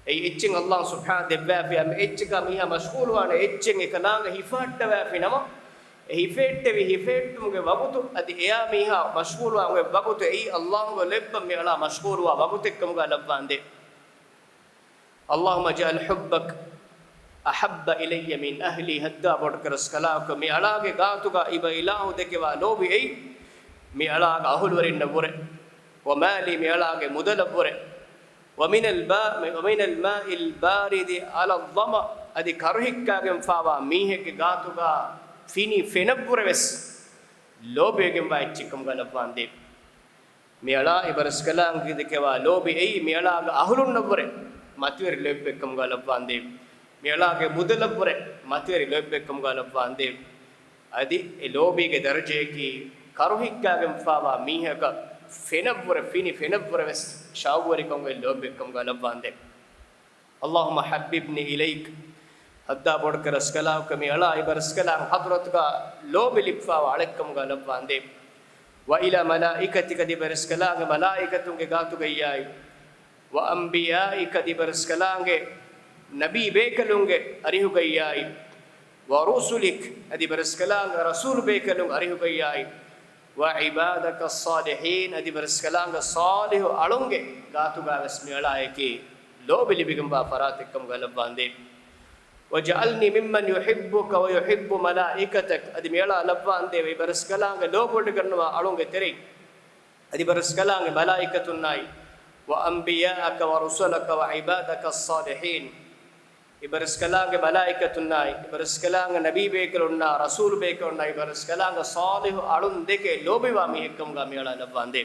އެއީ އެއްޗެއް ﷲ ސުބްޙާނަހޫ ދެއްވާފި އެއްޗަކާ މީހާ މަޝްޣޫލުވާނެ އެއްޗެއް އެކަލާނގެ ހިފަހައްޓަވާފިނަމަ، އެ ހިފެހެއްޓެވި ހިފެހެއްޓުމުގެ ވަގުތު އަދި އެޔާ މީހާ މަޝްޣޫލުވާން އޮތް ވަގުތު އެއީ ﷲގެ ލޯތްބަށް މިއަޅާ މަޝްޣޫލުވާ ވަގުތެއްކަމުގަ ލައްވާނދޭ. اللهم اجعل حبك أحب إلي من أهلي. ހައްދާ ބޮޑުކުރެއްވި ރަސްކަލާކޮ މިއަޅާގެ ގާތުގަ އިބަ އިލާހު ދެކެވާ ލޯބި އެއީ މިއަޅާގެ އަހުލުވެރިންނަށްވުރެ، ومالي، މިއަޅާގެ މުދަލަށްވުރެ، ومن الب، ومن الماء البارد على الظمأ، އަދި ކަރުހިއްކާގެންފާވާ މީހެއްގެ ގާތުގަ ފިނި ފެނަށްވުރެވެސް ލޯބިވެގެންވާ އެއްޗެއްކަމުގަ ލައްވާނދޭ. މިއަޅާ އިބަރަސްކަލާނގެ ދެކެވާ ލޯބި އެއީ މިއަޅާގެ އަހުލުންނަށްވުރެ މަތިވެރި ލޯތްބެއްކަމުގަ ލައްވާނދޭ. މިއަޅާގެ މުދަލަށްވުރެ މަތިވެރި ލޯތްބެއްކަމުގަ ލައްވާނދޭ. އަދި އެ ލޯބީގެ ދަރަޖަޔަކީ ކަރުހިއްކާގެންފާވާ މީހަކަށް ފެނަށްވުރެ، ފިނި ފެނަށްވުރެވެސް ޝައުގުވެރިކަން އޮތް ލޯތްބެއްކަމުގަ ލައްވާނދޭ. اللهم حببني إليك. ހައްދާ ބޮޑުކުރެއްވި ރަސްކަލާކޮ މިއަޅާ އިބަރަސްކަލާނގެ ޙަޟްރަތުގަ ލޯބި ލިބިފާވާ އަޅެއްކަމުގަ ލައްވާނދޭ. وإلى ملائكتك، އަދި އިބަރަސްކަލާނގެ މަލާއިކަތުންގެ ގާތުގައްޔާއި، وأنبيائك، އަދި އިބަރަސްކަލާނގެ ނަބީ ބޭކަލުންގެ އަރިހުގައްޔާއި، ورسلك، އަދި އިބަރަސްކަލާނގެ ރަސޫލު ބޭކަލުން އަރިހުގައްޔާއި، وعبادك الصالحين، އަދި އިބަރަސްކަލާނގެ ޞާލިޙު އަޅުންގެ ގާތުގަވެސް މިއަޅާޔަކީ ލޯބި ލިބިގެންވާ ފަރާތެއްކަމުގަ ލައްވާނދޭ. واجعلني ممن يحبك ويحب ملائكتك، އަދި މިއަޅާ ލައްވާނދޭވެ އިބަރަސްކަލާނގެ ލޯބިވޮޑިގަންނަވާ އަޅުންގެ ތެރެއިން. އަދި އިބަރަސްކަލާނގެ މަލާއިކަތުންނާއި، وأنبياءك ورسلك وعبادك الصالحين، އިބަރަސްކަލާނގެ މަލާއިކަތުންނާއި، އިބަރަސްކަލާނގެ ނަބީބޭކަލުންނާ، ރަސޫލުބޭކަލުންނާ، އިބަރަސްކަލާނގެ ޞާލިޙު އަޅުން ދެކެ ލޯބިވާ މީހެއްކަމުގާ މިއަޅާ ލައްވާނދޭ.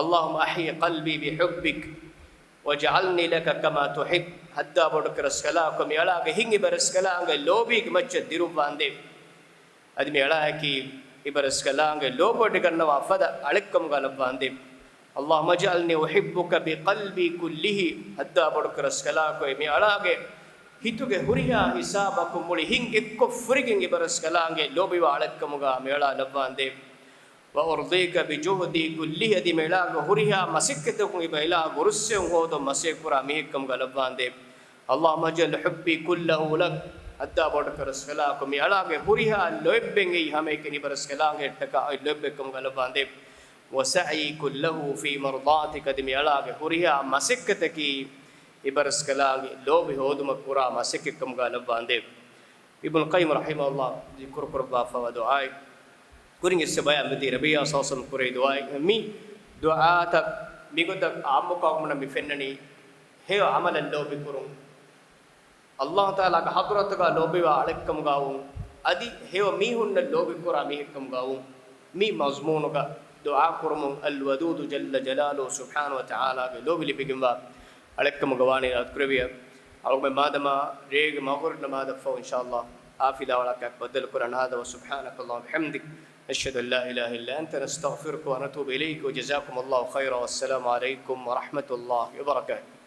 اللهم أحي قلبي بحبك واجعلني لك كما تحب. ހައްދާ ބޮޑުކުރަސްކަލާކޮ މިއަޅާގެ ހިތް އިބަރަސްކަލާނގެ ލޯބީގެ މައްޗަށް ދިރުއްވާނދޭ. އަދި މިއަޅާއަކީ އިބަރަސްކަލާނގެ ލޯބިވެޑިގަންނަވާ ފަދަ އަޅެއްކަމުގާ ލައްވާނދޭ. اللهم اجعلني أحبك بقلبي كله. ހައްދާ ބޮޑުކުރަސްކަލާކޮ މިއަޅާގެ ހިތުގެ ހުރިހާ ހިސާބަކުން މުޅި ހިތް އެއްކޮށް ފުރިގެން އިބަރަސްކަލާނގެ ލޯބިވާ އަޅެއްކަމުގާ މިއަޅާ ލައްވާނދޭ. وأرضيك بجهدي كله. އަދި މިއަޅާގެ ހުރިހާ މަސައްކަތަކުން އިބަ އިލާ ގުރުއްސެއުން ހޯދުން މަސައްކަތްކުރާ މީހެއްކަމުގާ ލައްވާނދޭ. اللهم اجعل حبي كله لك. ހައްދާ ބޮޑުކުރަސްކަލާކޮ މިއަޅާގެ ހުރިހާ ލޯތްބެއް އެއީ ހަމައެކަނި އިބަރަސްކަލާނގެއަށްޓަކާ އޮތް ލޯތްބެއްކަމުގާ ލައްވާނދޭ. وسعي كله في مرضاتك. އަދި މިއަޅާގެ ހުރިހާ މަސައްކަތަކީ އިބަރަސްކަލާނގެ ލޯބި ހޯދުމަށް ކުރާ މަސައްކަތްކަމުގާ ލައްވާނދޭ. އިބްނު ޤައްޔިމް ރަޙިމަހުﷲ ޛިކުރު ކުރައްވާފައިވާ ދުޢާއެއް ކުރިން އިއްސެ ބަޔާންވެދީ، ނަބިއްޔާ ޞައްލަﷲު ޢަލައިހި ވަސައްލަމަ ކުރެއްވި ދުޢާއެއް. މި ދުޢާތައް މިގޮތަށް ޢާއްމުކަމުން މި ފެންނަނީ ހެޔޮ ޢަމަލަށް ލޯބިކުރުން، ﷲ ތަޢާލާގެ ޙަޟްރަތުގަ ލޯބިވާ އަޅެއްކަމުގަވުން، އަދި ހެޔޮ މީހުންނަށް ލޯބިކުރާ މީހެއްކަމުގަވުން. މި މަޒްމޫނުގަ ދުޢާ ކުރުމުން އަލްވަދޫދު ޖައްލަ ޖަލާލުހު ސުބްޙާނަހު ވަތަޢާލާގެ ލޯބި ލިބިގެންވާ އަޅެއްކަމުގަ ވާނީ އިރާދަ ކުރެއްވިއްޔާ. އަޅުގަނޑު މާދަމާ ރޭގެ މަޣްރިބް ނަމާދަށްފަހު އިންޝާﷲ އާ ފިލާވަޅަކަށް ބައްދަލުކުރަން. هذا وسبحانك اللهم وبحمدك، نشهد أن لا إله إلا أنت، نستغفرك ونتوب إليك، وجزاكم الله خيرا، والسلام عليكم ورحمة الله وبركاته.